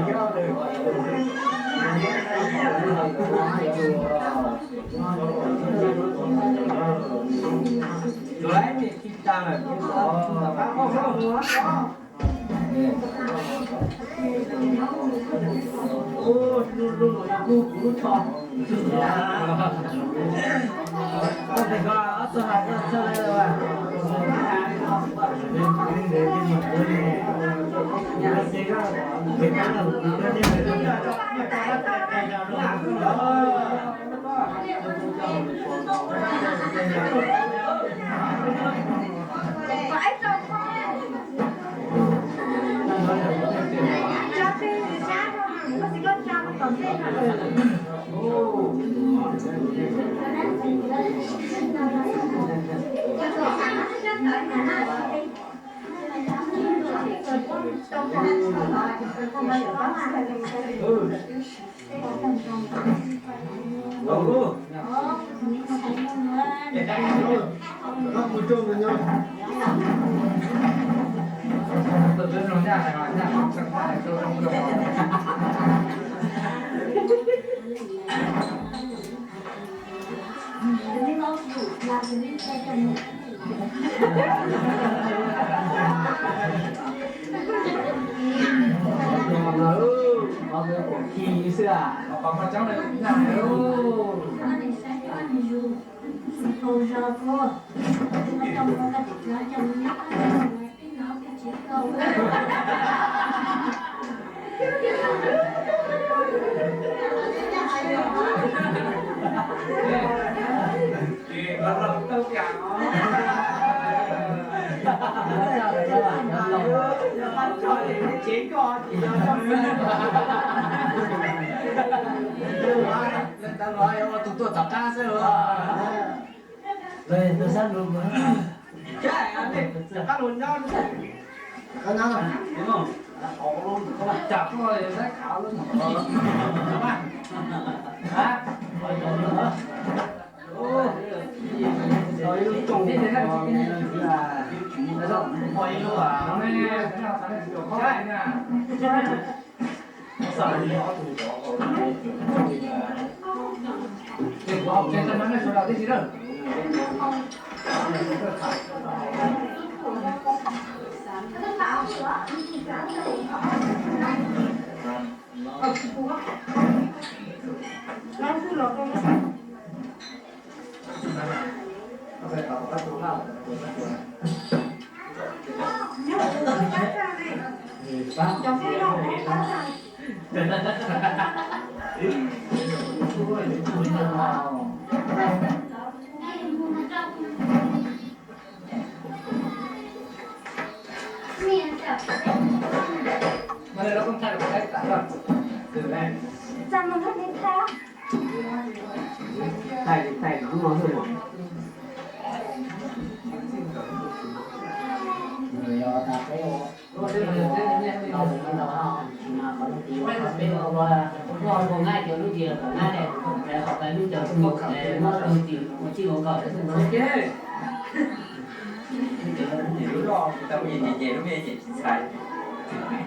lawm.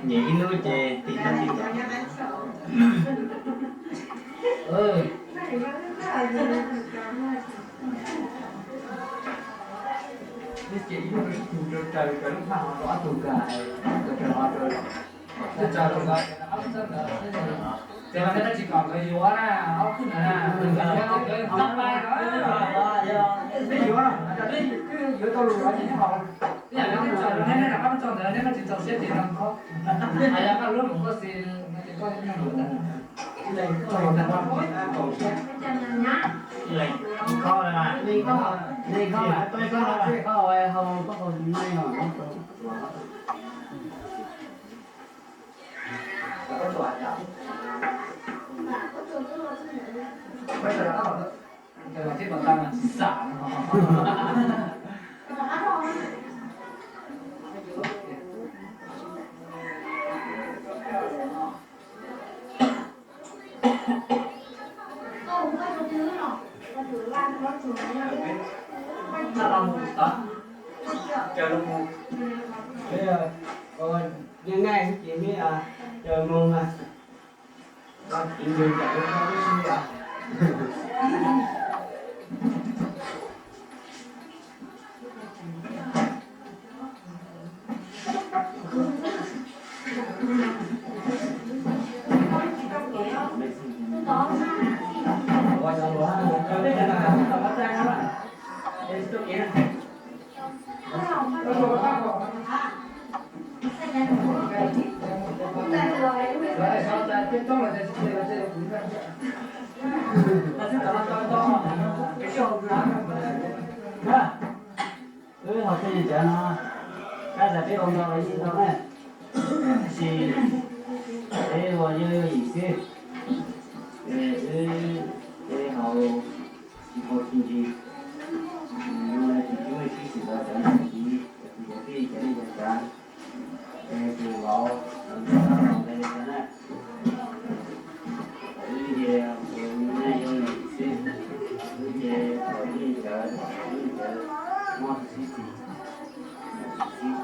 Nyiam ib lub ces tim tau tim. Ces ib lub rau tus rau raws, raws lub phaj ho rau ob tug nkag, rau raws ho rau, rau raws rau nkawd, ces mas nej tsis kom nkawd yuav na, ob khwb ntawd na, nkawd yuav ces nkawd txaj pai no. Nej yuav, nej twb yuav tau lus los ces nej haus. Ib yam li nej tso, nej rov qab tso ntawd nej tsis txaus siab ces no kho. Yog koj lub mus koj xis no ces koj nyob ntawd. Kho, kho, kho, koj haus mai os. Nyob nyob ces meb caws moo na, koj tiv nws caum rau koj lub siab. Wb ho pheej li cas no, kab tas peb ua nto los yeej tau na, tab sis peb ua yog yim xwb, wb peb haus tsis tau txuj ci, yus tsis tub sib xwm los cov niam txiv, cov kwv cov tij, cov neej cov tsav, es tus vauv los nrog nqe cov na. Wb ces ua nej yog yim xwb, wb ces kom nej cov, kom nej cov moj sib txis, sib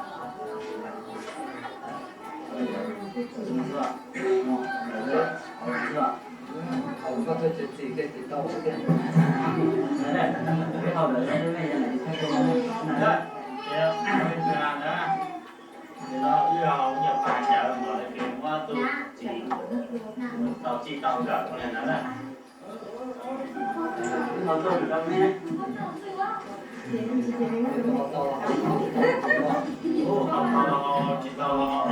Ces no wb ho ua nyuag pas cawv npaum li tias muab tus txiv tau txij tau nkawm li ntawd na. Wb ho tuaj rau neb. Tsis tau los haus, tsis tau los haus.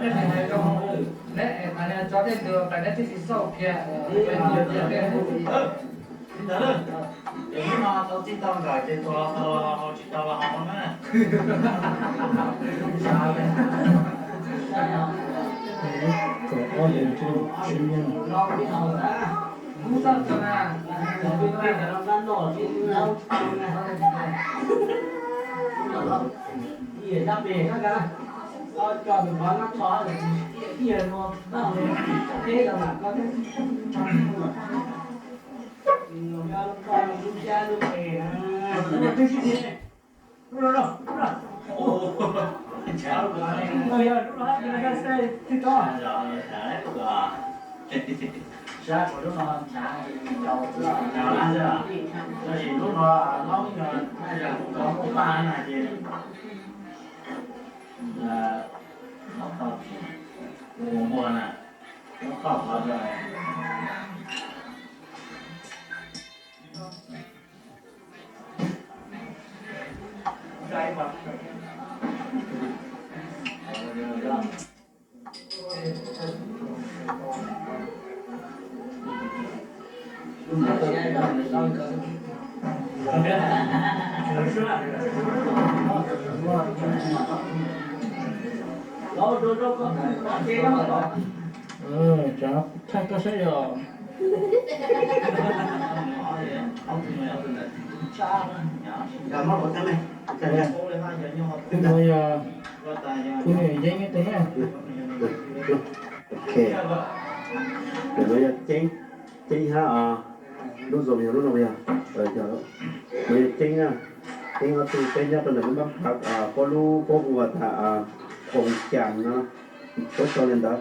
Neb hais rau hauv, neb hais tias cov tej ntawd pais neb twb tsis xauj kiag. Li ntawd, ces hnub no tau txij tau nkawm ces tau los haus, tsis tau los haus na. Kom ob yawg sib nyob. Tab sis lub no laub yog naj yog kuv cov muab paj na ces laub tau tsis ua muag na, laub tau qhov rau. Thaij koj saib yog. Tus no yog kuv niam Yeeb teg na. Ok, tus no yog Ceeb, Ceeb hab, lub zoo yog lub no yog, no yog Ceeb na. Ceeb ob tug peb nyob rau ntawm lub mab phav, puab lub puab hu ua tas Koom Cam no, puab sau li ntawd.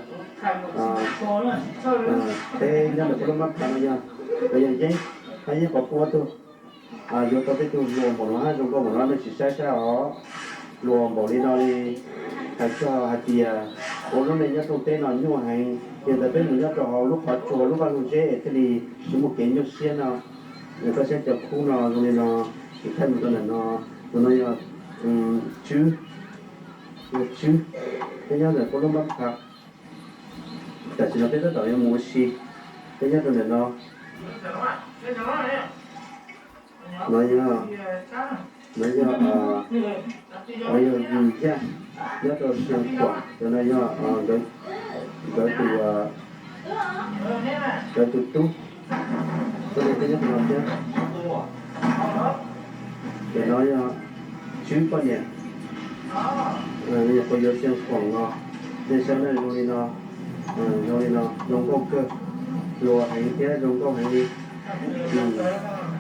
Peb nyob ntawm puab lub mab phav no yog, no yog Yeeb, hab Yeeb qhov puab tug. Yuav tau tej tug hluas npaum no hab zoo nkauj npaum no nej sim saib saib os. Hluas npaum li no li, hais txog hais tias ua lub neej nyob rooj teb no nyuaj heev, yog ntawd peb mus nyob rau hauv lub qhov tsua lub vaj lub zeb thiaj li tsis muaj kev nyuaj siab no. Koj saib cov khub no zoo li no, kuv thaij mus rau ntawm no, tus no yog Tswb, yog Tswb, peb nyob ntawm puab lub npab phav. Tam sim no peb tab tom yuav mus ua si, peb nyob rau ntawm no. No yog, no yog, no yog Yus Yaj, nyob rau Sias Khuam, cov no yog nkawd tus, nkawd tus tub, tuab neeg peb nyob rau no thiab. Cov no yog Tswb poj niam, nyuam qhuav yuav Sias Khuam los, nej saib na zoo li no, zoo li no zoo nkauj kawg, hluas heev thiab zoo nkauj heev li.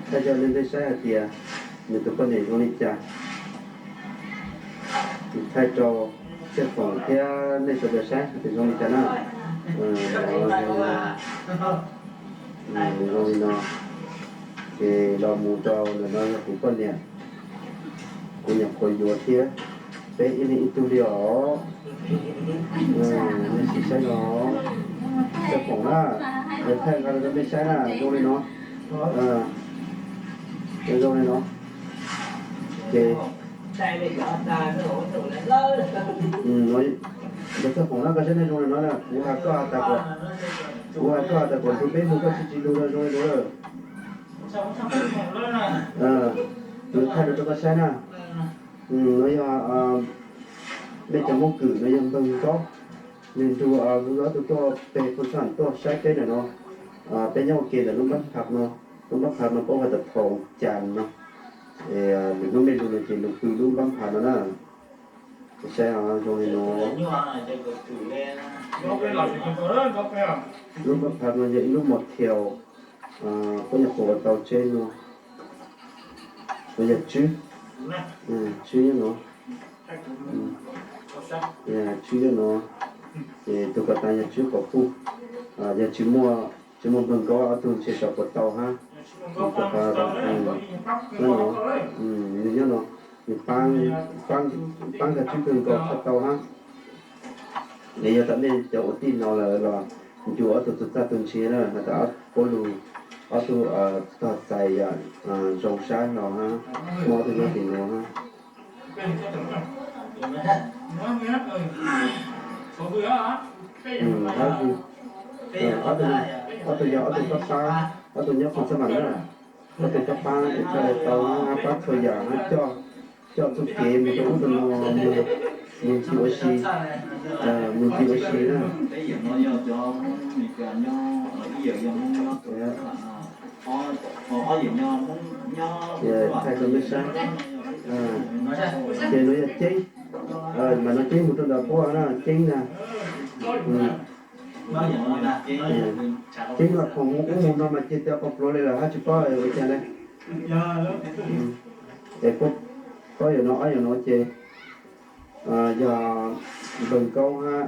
Thaij coj nej saib hais tias nws tus poj niam zoo li cas. Thaij rau Sias Khuam thiab nej sawv daws saib hais tias zoo li cas na. Zoo li no, ces los mus rau ntawm no yog kuv poj niam, kuv nyuam qhuav yuav thiab, peb ib leeg ib tug li os. Nej sim saib no, Sias Khuam na, thaij nqa rau nej saib na zoo li no, zoo li no. Ces Sias Khuam na, koj saib nej zoo li no na, kuv hais koj has tas kom, kuv hais koj has tas kom nrug peb mus koj tsis tsis lug no zoo li no lawm. Kuv thaij rau rau koj saib na. No yog mej cov Moob Kwm no yog npawg Nkaub, nws nrug Nkaub tug tuaj peg phoo xab tuaj saib peb ntawm no. Peb nyob ua ke ntawm lub npab phav no, lub npab phav no puab hu tas Thaum Cas no. Lwm hnub mej lug no ces lug pw lub npab phav no na. Saib zoo li no. Lub npab phav no yog ib lub motel, puab nyuam qhuav ua tau tseb no. No yog Tswb, Tswb nyob no, Tswb nyob no. Ces tug ko taag yog Tswb quas puj, yog tsis muaj, tsis muaj npawg Nkaub ob tug ntshe xyov puas tau hab. Nyob no, nws nyob no, nws paab kag Tswb kawg nkaus txhaj tau hab. Es yog tas mej cov ua tij no lawm los ncu ob tug txug txaj tug ntse na, has tas puab lug ob tug tog txais yam zoo sab hlo hab, muaj ob tug nyob tim nuav hab. Ob tug, ob tug yog ob tug pab paab, ob tug nyob Phoos Xab Vam na, ob tug pab paab es txhaj le tau hab, paab txhua yam hab, coj txuj kev mus rau ub rau no, mus ncig ua si, mus ncig ua si na. Thaij rau mej saib, ces nuav yog Ceeb, mas nuav Ceeb mus rau ntawm puab na, Ceeb na. Ceeb mas khoom mus ub mus no mas ceg tas qhov pluav li lawm hab tsis paub ua cas le. Es puab, ob yam no, ob yam no ces yog npawg Nkaub hab,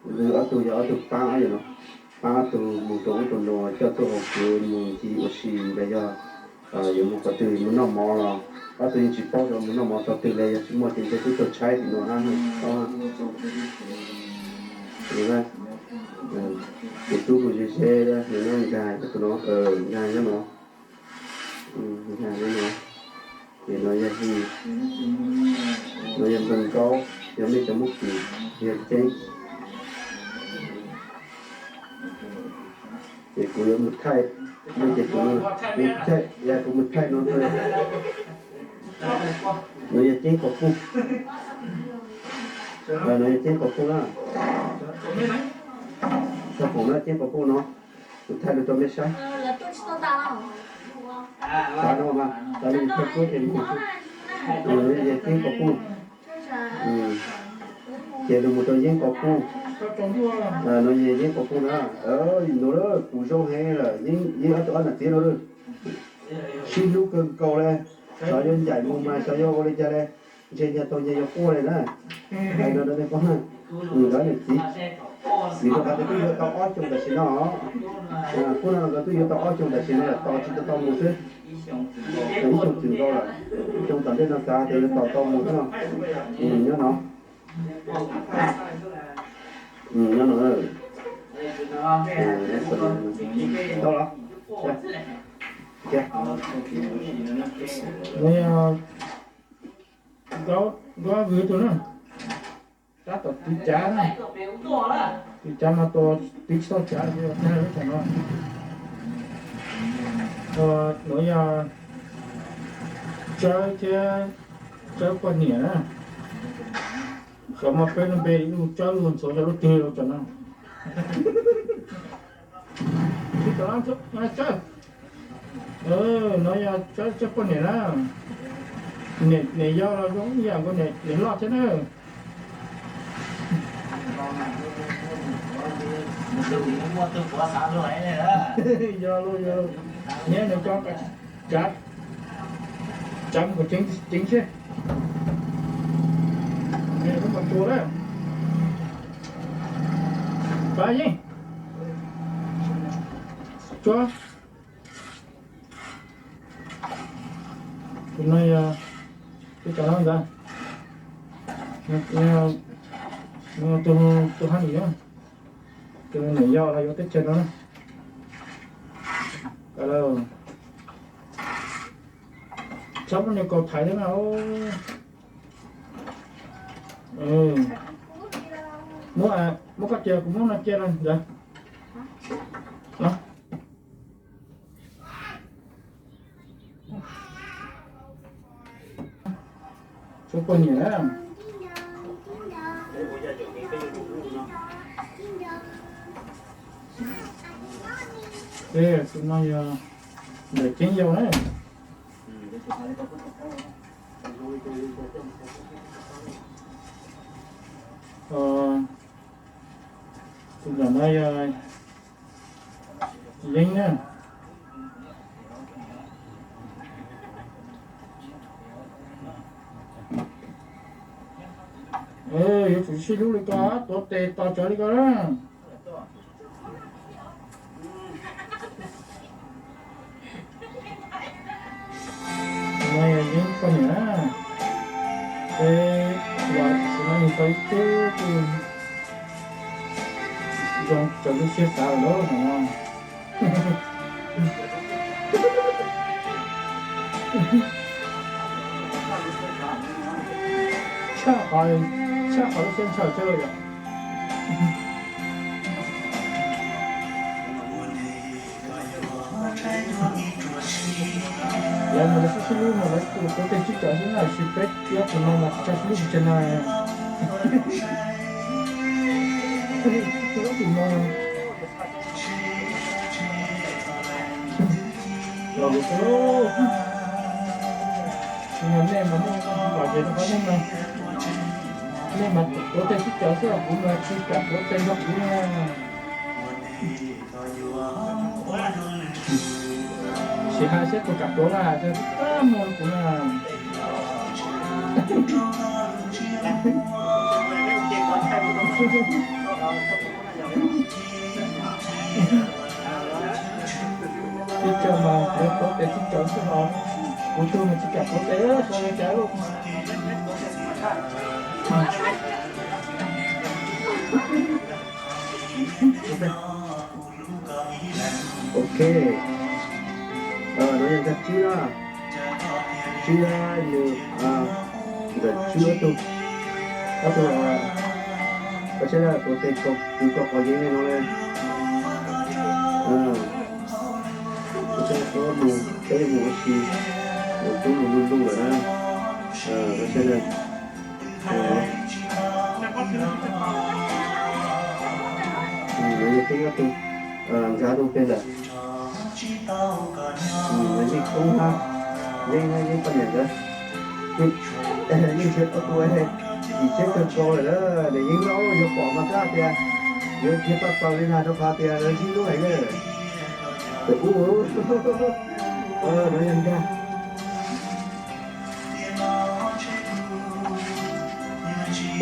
nws ob tug yog ob tug paab ob yam no, paab ob tug mus rau ub rau no, coj tuaj haus kev mus ncig ua si los yog yuav mus qhov twg mus noj mov los ob tug yeej tsis paub xyov mus noj mov txog twg le, yog tsis muaj ces ntshe twb tuag tshaib tim no hab. Tus tub mus ze ze, nws nyob Nkag, tus no Nkag nyob no, Nkag nyob no. Ces no yog Hwj, no yog npawg Nkaub, yog mej cov Moob Kwm, yog Ceeb. Ces kuv yuav mus thaij, mej ces kuv, kuv thaij, kuv mus thaij no, no yog Ceeb quas puj, no yog Ceeb quas puj na. Txog khoom na Ceeb quas puj no, kuv thaij lug rau mej saib. Tav no mas, tav no yog thaij kuab ces mus, no yog Ceeb quas puj. Ces lug mus rau Yeeb quas puj, no yog Yeeb quas puj na. Nuav lawm kuv zoo heev lawm, Yeeb ob tug ob nam txiv no lawm, sib hlub kawg nkaus le. Xyov yuav ncaim mus mas xyov yuav ua li cas le, ntshe nyag taug nyag yuav quaj le na. Hais no rau nej paub na, nkawd niam txiv, vim rau qhov tias twb yuav tau ob xyoos tam sim no, kuv no nkawd twb yuav tau ob xyoos tam sim no lawm tos tsis tau tau mus xwb. Ib xyoos txwm nkaus lawm, xyoo tom ntej no xav tias yuav tos tau mus xwb no. Nyob no, nyob no. Tau los? Yog Nkauj Vwm tus na, tab tom tiv cav na, tiv cav mas tua tiv tsis tau cav li os, tag lub tam no. Nuav yog Tsawb thiab Tsawb poj niam na. Xyov mas peb lub npe lub Tsawb lub ntxhuav xyov lub twg lawm tam no. Tsawb, no yog Tsawb, Tsawb poj niam na. Niam yau los zoo ib yam nkaus niam loj thiab na. Yog lauj, yog lauj. Nyob nws cov cav, cav mus kom ceev ceev seb. Nws lub mas tua lawm. Pab yeej. Tsuab. Tus no yog, tus cov no ntawd, tus, tus hab nws, tus niam yau los yuav teb chaws no na. Txhob muab nws kaus thaiv thiab na. Muab, muab koj cia, kuv muab no cia no ntawd. Tsawb poj niam na. Tus no yog ntawm Ceeb Yau na. Tus ntawm no yog Yeeb na. Yuav tsum sib hlub li ko, tuav tes tos tsawv li ko na. No yog Yeeb poj niam na. Peb los xwb no yog tau ib tug zoo raws lub siab xav lawm no. Tshaj qhov, tshaj qhov lub siab ntshaw tshaj lawm yom. Lawv mas lawv sib sib hlub mas lawv tus tuav tes sib caum xwb na, tab sis peb ob tug no mas tsis tshua sib hlub pes tsawg na. Peb ob tug no los kuv xwb. Nej mas nej lom zem rau qhov nej mas, nej mas tuav tes sib caum xwb, kuv mas tsis kam tuav tes nrog kuv na. Tsis hais seb puas kam tuav na, tab muaj kuv na. Tib co mas lawv tuav tes tib co xwb os, kuv tug mas tsis kam tuav tes, sawv daws cas. Ok, no yog nkag Tswb na, Tswb nws, nkag Tswb ob tug, ob tug, koj saib na, tuav tes kwv kom qhov yeeb li no li. Koj saib, peb mus ua si, mus tub mus luj luj lawm na. Koj saib na. Yeej ob tug, nkag ob tug peg lawm. Yeej koob hab, yeej, yeej poj niam nkawd, yeej nrhiav tau tus yim tsheb kawg nkaus lawm na. Nws yeej loj yuav pom mas kab tias yuav nrhiav tau taus li ntag rau qhov tias lawv sib hlub heev na. Tus ub, no yog nkag.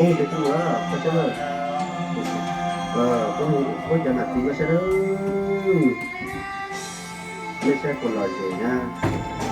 Ub, tes kuj ua, koj saib na. Koj mus ua cov nam txiv koj saib na. Nej saib puas lom zem na.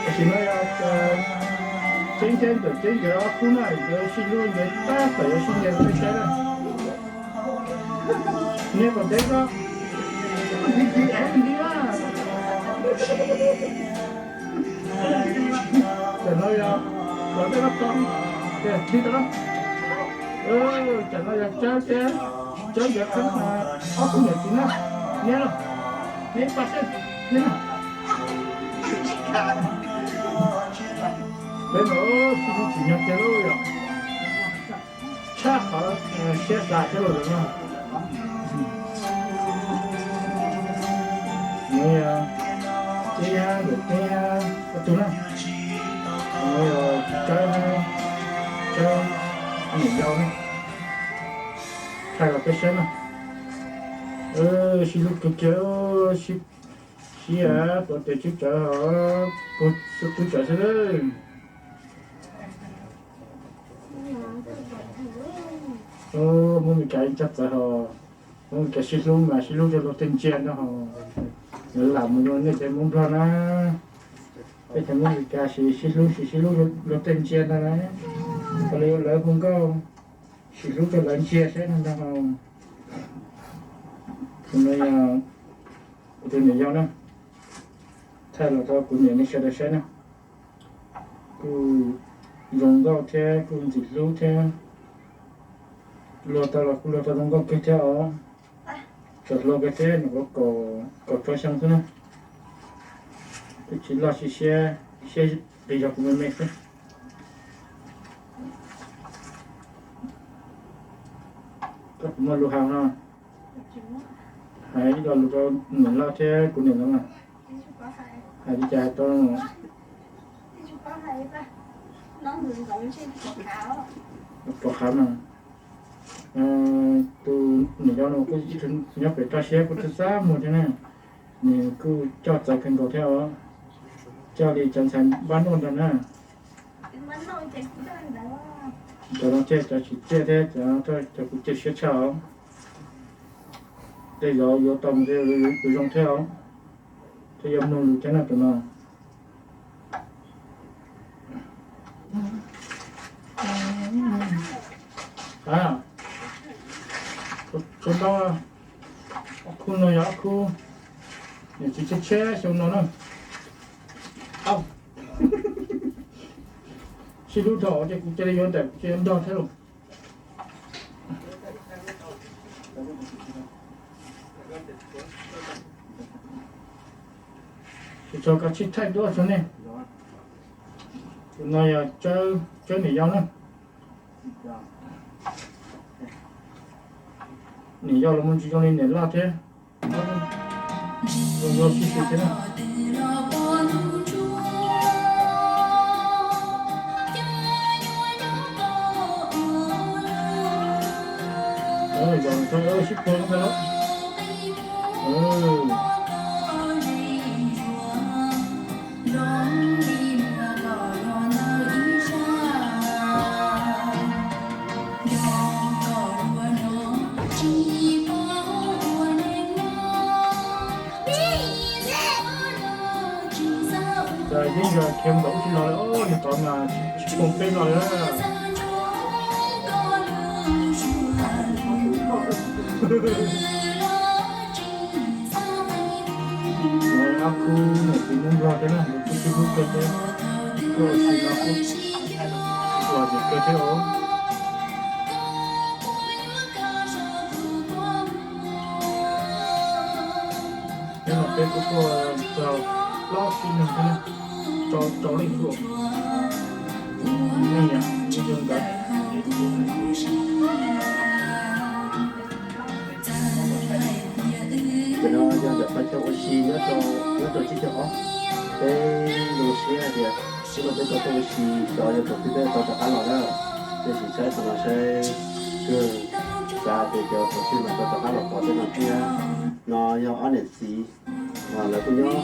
Tam sim no yog tseeb thiab ntawm tseeb nkawd ob khub na, nkawd sib hlub nkawd tab tom yuav sib nyias peb saib na. Niag tom teb ko, nti nti ev nti na. Tam no yog los tej lab tog, nti tau na. Tam no yog Tsawb thiab, Tsawb nkawd qhab ob khub niam txiv na. Niam los, niam ib pa seb, niam na. Peb mas sib hlub tsim nyog kiag lauj yom. Tshaj qhov siab xav thiab los no. Nws yog Txiab Yab, Txiab Yab ob tug na. Nws yog Tsawb, Tsawb niam yau na. Thaij los peb saib na. Sib hlub kawg kiag, sib, sib pov tes tswb tsawv, pov tes tswb tsawv xwb. Hmoob Mes Kas ib txoj txawv hos, Hmoob Mes Kas sib hlub mas sib hlub rau luag tej ntsia no hos. Lawv lam mus rau nej cov Hmoob Nplog na, peb cov Hmoob Mes Kas sis sib hlub sis sib hlub luag tej ntsia no na. Qhov lawv hu nkauj sis hlub rau lawv ntsia saib no ntag hos. Tus no yog kuv tus niam yau na, thaij los rau kuv niam nej sawv daws saib na. Kuj zoo nkauj thiab kuj ntxim hlub thiab, luag tau los kuj luag tau zoo nkauj kawg thiab os. Txawm hluas kawg thiab nyuam qhuav kaum rau xyoo xwb na. Twb tsis loj tsis siab, siab qis zog kuv me me xwb. Koj puas muaj lus hais no? Hais ib lo lus rau niam loj thiab kuv niam no mas. Hais li cas hais tau. Pov qhav no, tus niam yau no kuj nyob pem toj siab kuj txaj txaj muag thiab na. Nws kuj coj txawv kawg nkaus thiab os. Coj li cov ntxhais npab noj ntag na. Cov no thiaj cov tsis ciaj thiab cov, cov kuj ciaj siab tshaj os. Tej zaum yuav tau mus yuav zoo thiab os. Thiaj yuav mloog lus thiab no tus no. Tsuas ntau, ob khub no yog ob khub niam txiv tsheb tsheb xyoo no na. Au, sib hlub dhau ces kuv cia li yuav ntawm kuv cia li yuav nrog thiab lauj. Tsis txhob koj tsis thaij duab tso nej. Tus no yog Tsawb niam yau na. Niam yau los mus tsis zoo li niam loj thiab. Zoo zoo sib sw thiab na. Zaum no sib puag ntag lauj. Yeej yog khiav nkaus ub tsis los li, niag tod mas tsis poob peb los li. Ob khub niam txiv Hmoob Nplog thiab na, nkawd kuj sib hlub kawg thiab, kuj sib hlub, lom zem kawg thiab os. Peb no peb kuj tuaj txog plaub tsib neeg thiab na, rau rau leej xwb. Nej yom, ib zoo nkawd. Ces no yog ntawm Nyob rau, nyob rau tsib caug ob, peb zoo siab hais tias hnub no peb tau tuaj ua si, xyov yog thaum twg peb tau rov qab los na. Peb sim saib thaum no saib kawg, xav hais tias cov thaum twg mas tau rov qab los pom tej no thiab. No yog ob niam txiv, lawv kuj nyob,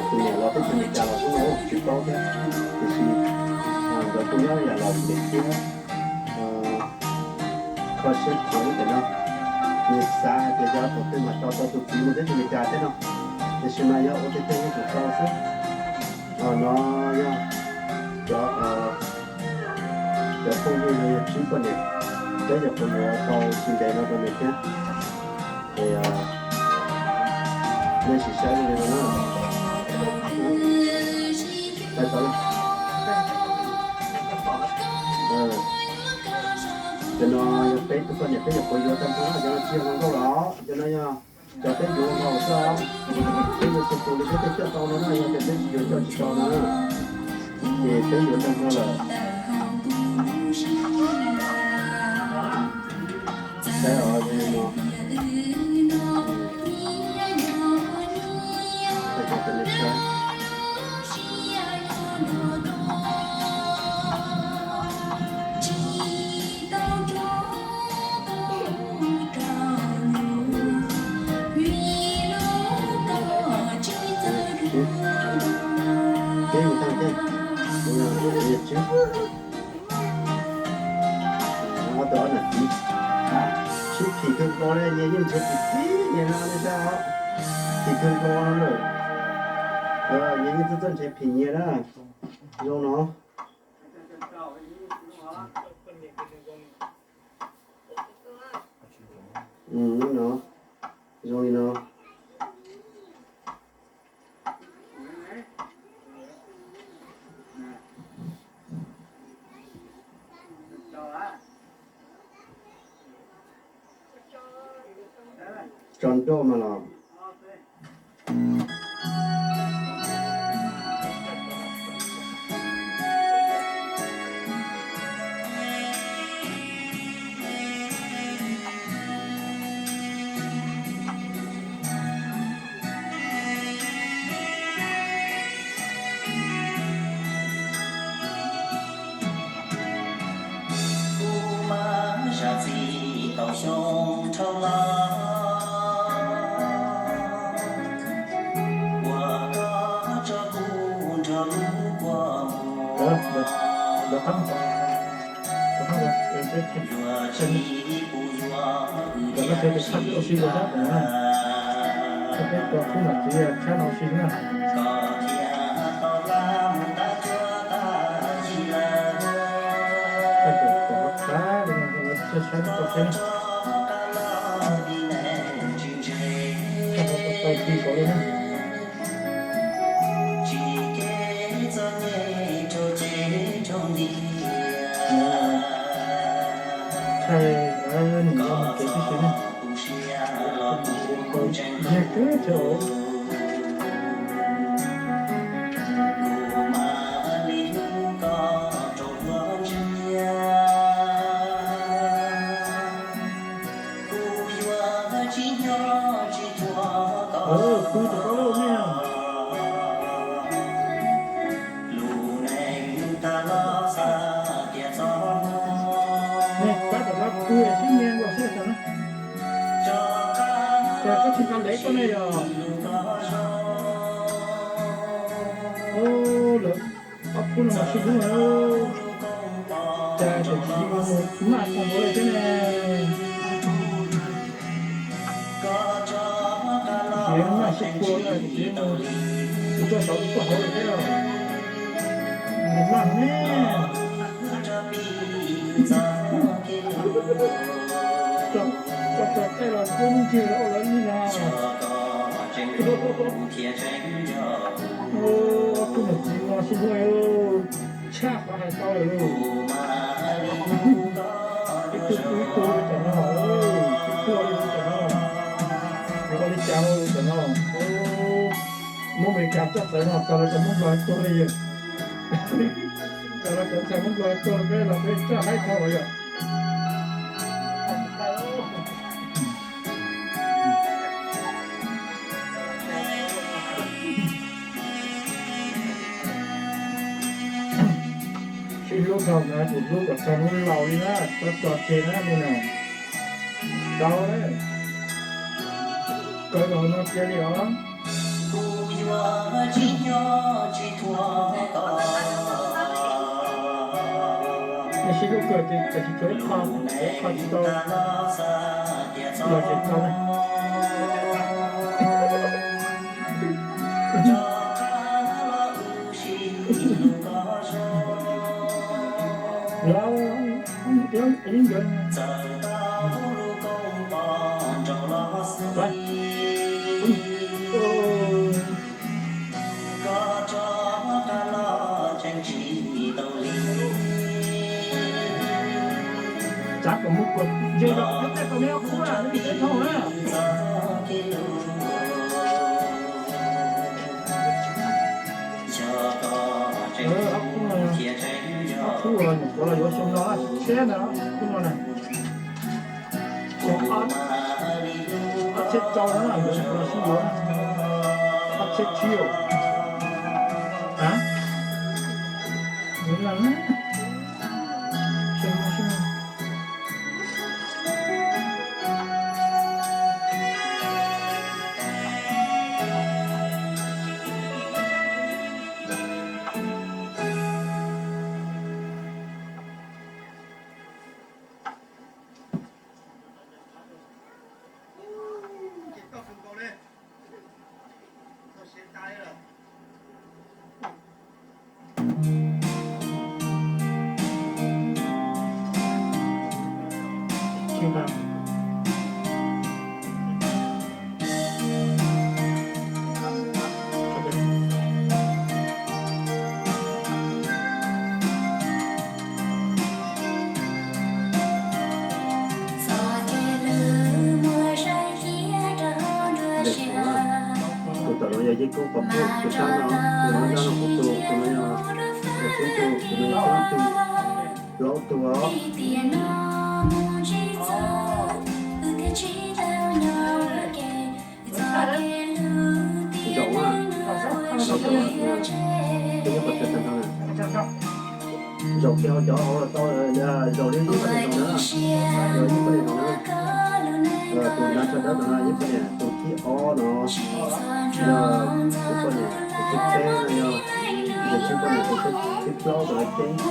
tus niam los teb chaws Amelikas los xwb no tsis paub thiab, tiam sis nkawd kuj nyob yam laus ntev thiab. Kho siab khuav ib ntawm no, nws xav hais tias yog thaum twg mas tau tau tus txiv mus teb chaws Amelikas thiab no, tiam sis mas yog ua tiag tiag yeej tsum tau xwb. No yog cov, cov phooj ywg no yog tsib poj niam, peb nyuam qhuav yuav tau tsis ntev no rau nws thiab. Es nej sim saib li no na. Cov no yog peb tug poj niam peb nyuam qhuav yuav tag nrho, cov no tsis yog hluas nkauj los, cov no yog cov peb yuav ua hluas xwb os. Peb yuav tus tus li peb tej coj tau no na, yog tias peb tsis yuav coj tsis tau no na, ces peb yuav tag nrho lawm. Saib os, zoo li no. Ces mus tag thiab, kuv yog kuv yog tsib. Ob tug ob niam txiv, sib phim kawg nkaus li, nyias yeej nrhiav phim txij nyias no nej saib os. Phim kawg nkaus no lawm, nyias yeej txawj txawj nrhiav phim nyias na. Zoo no. Zoo li no. Tso nroj mas los. Kuv mas zam txim tau xyoo dhau los, uas koj tso kuv nrog lub kua muag. Yuav tsis kuv yuav kwv tij sib, koj thiaj tau laj mus tab cuab tab yig lawm. Tsis kev txom nyem rau cev rau ntiag. Thaij nim no mus kev tib si na. Yog kawg thiab. Kuv yuav tsis nyob tsis tuag kom, kuv tus koj loj nej. Nej pab kom lab kuv sib nyiag nkaus xwb xyov na. Ces koj tsis nqa lev koj ne yog? Lawv ob khub no mas sib hlub na. Cas tus txiv mus maj tag npaum li thiab ne. Txiv maj sib kua na, txiv mus, tus tuaj saud tus tuaj hauv li thiab. Mus maj ne. Koj tso tej los kub ncig los ua lawv li no. Ob tug niam txiv no sib hlub tshaj qhov hais tau lawm lauj. Ib tug kuj ib tug li tam no, ib tug li tam no, yuav ua li cas ua li tam no. Muab Amelikas coj txawv no txog lawv cov Hmoob Nplog tuag li yawg. Txog lawv cov ntxhais Hmoob Nplog tuag peb los peb coj haib dhau los yog. Ib lub thaum no kuv hlub kom txog hnub laus li na, txhob tso tseg na tus na. Tau lawm, kawg los no cia li os. Nej sib hlub kawg ces tam sim tshuav ib qho, ib qho tsis tau los tsis tau na. Los, ib nkawd. Txav kom mus kom ze zog, tej tau neb ob khub na, neb teb thauj na. Ob khub no, ob khub nyuam qhuav los yuav xyoo no, tshiab ntawd ob khub no na. Xyoo ob txhiab rau na, yuav los sib yuav ob txhiab tsib. A, Tus tom no yog Yej Koob qhov pub, tus sab no, tus no yog no kuv tus, tus no yog tus xib tus, tus no yog xib tus, plaub tus os. Zaum na, zaum na, tus nyob qhov chaw tag nrho na. Zaum kiag hauv cov hauv los tau, zaum li ib poj niam zaum na, zaum ib poj niam zaum na. Tus nyob sab dawb no ib poj niam, tus thib ob no yog ib poj niam, tus thib peb no yog, tus thib poj niam, tus thib plaub tus thib peb.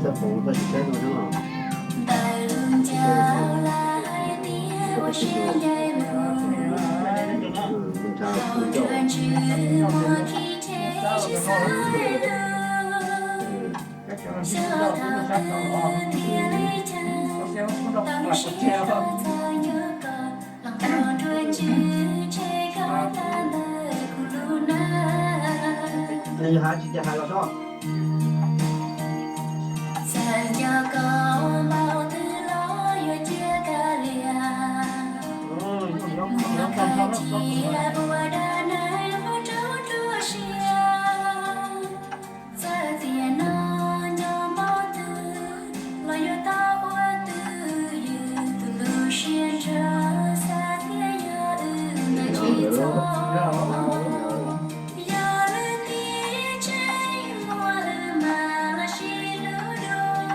Ntxhab Foom koj tsis saib no thiab los? Nws nrhav kuv zaum. Nws yog hais tsis ces hais los sob. Txawm tias no nco npaum twg los yuav tau ua twj ywm, tus lub siab ntshaw xav thiab yog wb mas tsis txhob. Yog lub tiaj tseem muaj wb mas los sis lub dua,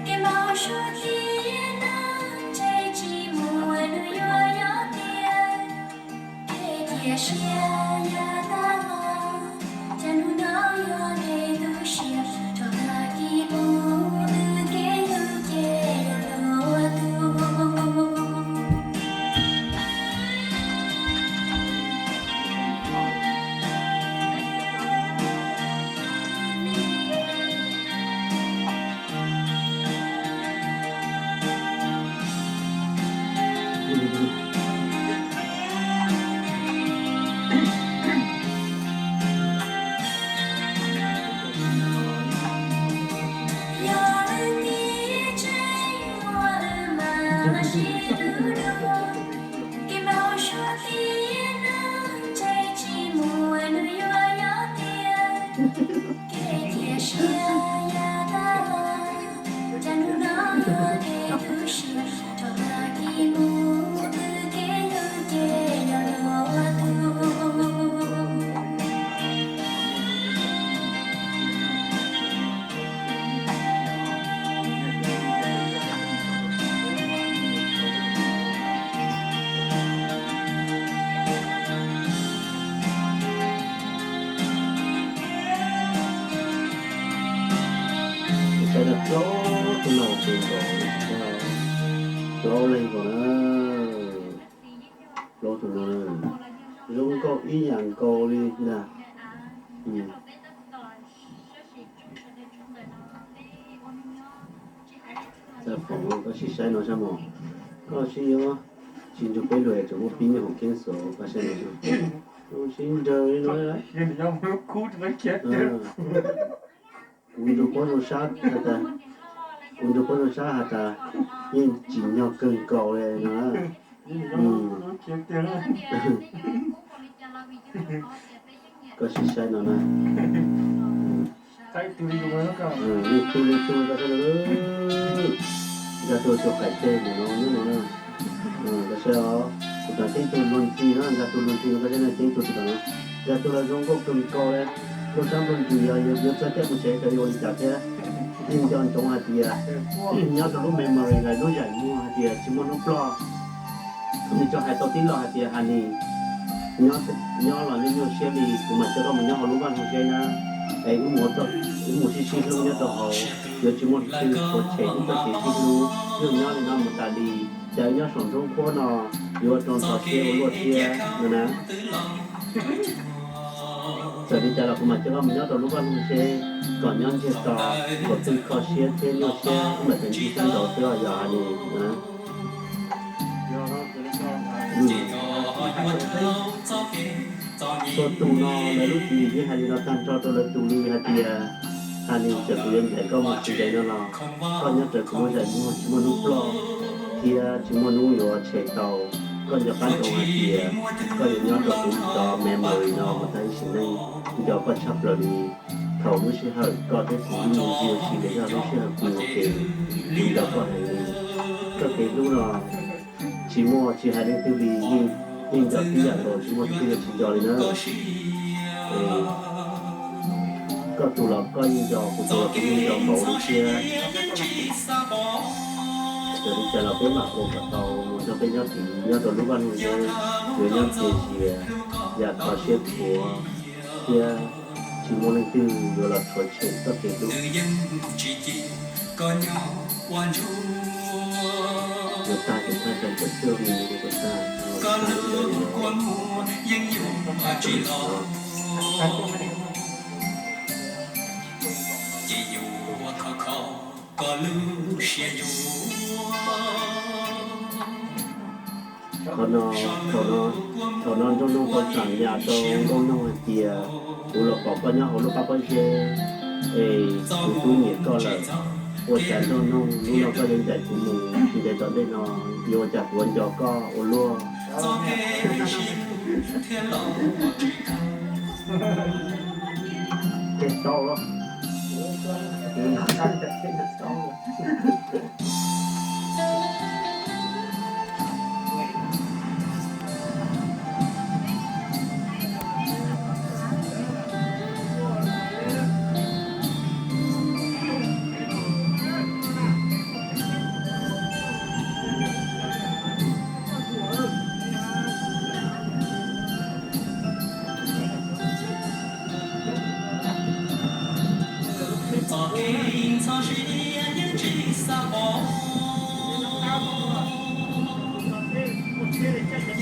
kev npau suav tiag no ntshe tsis muaj nws yuav nyob tiag. Kev cia siab yog tag los, cas hnub no yog kev tu siab, rau tag kis mus wb kev hlub ces yog luag tug. Saib na, plaub tus no kawg nkaus, plaub leeg nkaus na, plaub tus no zoo nkauj ib yam nkaus li ntag. Foom, koj sim saib no saib mog, koj sib yuav tsis nrug peb luag tseem muaj pib nyob hauv keeb xwb, koj saib no, sib nrawg li no. Kuv nrug puab zoo sab has tas, kuv nrug puab zoo sab has tas yeej tsim nyog kawg nkaus li no. Koj sim saib no na. Ib tug li tug koj saib no, nkag tug tug qaim teg ntawm no nyob no na. Koj saib os, kuv tau ceeb tug luag ntxhi no, nkag tug luag ntxhi no, koj saib no ceeb tug tsis tau no. Nkag tug los zoo nkauj kawg nkaus li, nplooj sab nplooj ntsws, yog yuav txog caij mus tsev xyov yuav ua li cas thiab. Yeej nco ntsoov hais tias nyob rau lub memory, lub zais muag hais tias tsis muaj hnub ploj. Kuv tsuas hais tau tib lo hais tias Hanis nyob los nyuaj nyuaj siab li, kuv mam coj koj mus nyob hauv lub vaj loog zeb na, es wb mus sib sib hlub nyob rau hauv, yuav tsis muaj leej twg tshuav tshem wb txoj kev sib hlub, wb nyob li no mus tas li. Cas wb nyob saum nruab nqhuab no yuav ua rau ntxhov siab ua luaj thiab no na. Txawm li cas los kuv mam coj koj mus nyob rau lub vaj loog zeb kom nyob ntsiag to, thaum twg kho siab thiab nyuaj siab wb mam tawm ntsig sab nraud xwb os yog Hanis na. Txhua tus no lawv lub tswv yim yeej hais li no tag nrho rau lawv tus li hais tias, Hanis, txawm kuv yuav ncaim koj mus tsis ncaim no los koj nyob raws kuv lub zais muag tsis muaj hnub ploj, thiab tsis muaj hnub yuav tshem tau. Koj nco qab ntsoov hais tias koj yuav nyob rau kuv cov memory no mus tag ib sim neej. Nco koj tshaj plaws li. Thaum lub sij hawm koj thiab kuv wb mus ua si los yog lub sij hawm kuv ua ke, kuv nco koj heev li. Txoj kev hlub no tsis muaj tsis hais leej twg li, yeej nco tib yam nkaus, tsis muaj twg tsis nco li na. Koj tus los koj yeej nco, kuv tus los kuv yeej nco npaum li thiab. Txawm li cas los peb mam ua kom tau mus nrog peb nyob tid, nyob rau lub vaj loog zeb, yuav nyob txias zias, yam kho siab khuav, thiab tsis muaj leej twg yuav los rhuav tshem txoj kev hlub. Yuav tag ces tag, txawm txawm cuaj vim li kuv tag, tag li ntawd li. Qhov no, thaum no, thaum no Nraug Noog tau xam yam rau Nkauj Noog hais tias, kuv los pom koj nyob hauv lub qab pob zeb, es kuv twb nyiam koj lawm. Ua cas Nraug Noog hnub no koj yuav ncaim kuv mus tsis ntev tom ntej no, yuav ua cas kuv yuav nco koj ua luaj? Tau. Txoj kev txhob siab yeej tsis xav pom.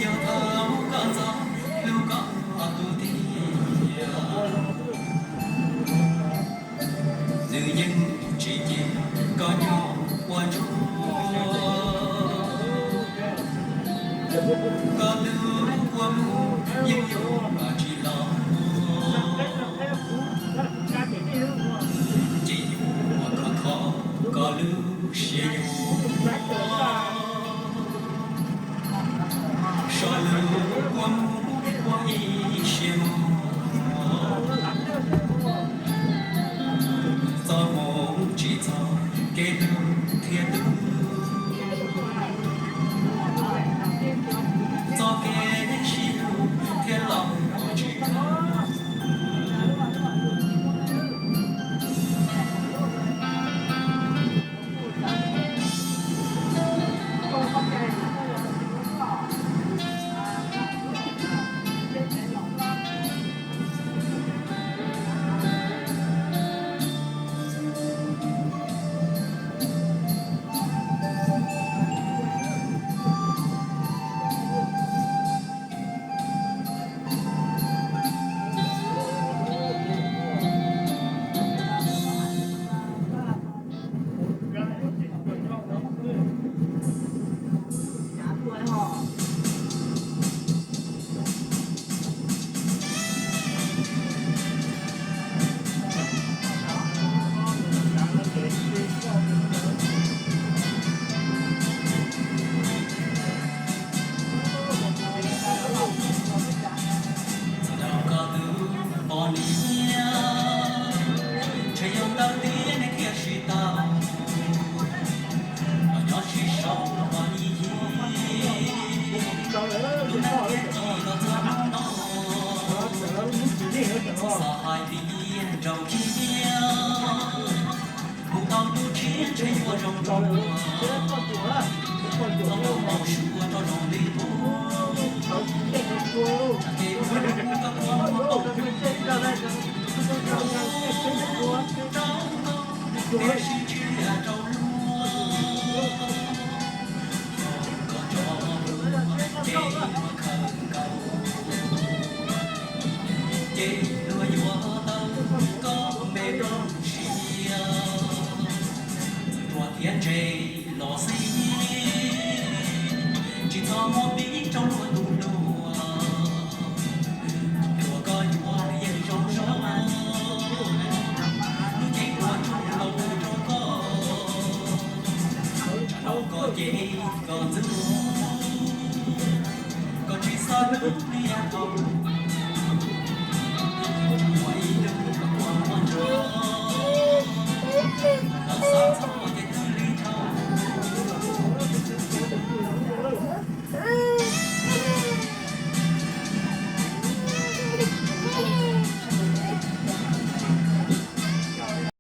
Yog thaum koj txog hlub koj tus tiag, nws yeej tsis cia koj nyob ua ntsuag. Koj twb ua mus yeej yuav tsis los, ces yuav ua koj kho koj lub siab yuav. Ua mus ua ib siab mog, txoj hmoo tsis txog kev hlub thiab tus, txoj kev sib hlub thiab los tsis tau. Txawm rau koj tus poj niam, ntshe yog ntawd tiag nej thiaj sib tau, los nyob sib sau los ua ib yig, lub neej thiaj ci los txog hnub no. Txhob xav hais tias nraug khib nyiab, mus tau ntuj tshiab ntshe yuav zoo dua, txoj hmoo npau suav rau zoo li ub, tsam ces ua rau koj kua muag tau, rau koj tiam sis tsis yog rau luag. Koj tso luag ces luag khaws nkaus, ces luag yuav tau koj npe rau siab. Txawm ruam thiab ntse los xij, tsis txhob muab piv rau luag tus hluas. Tsuas koj yuav yeej zoo zoo, lub cev puas tsuaj los ua rau koj, tsam no koj ces koj ntxub, koj tsis xav hlub li yav thaud.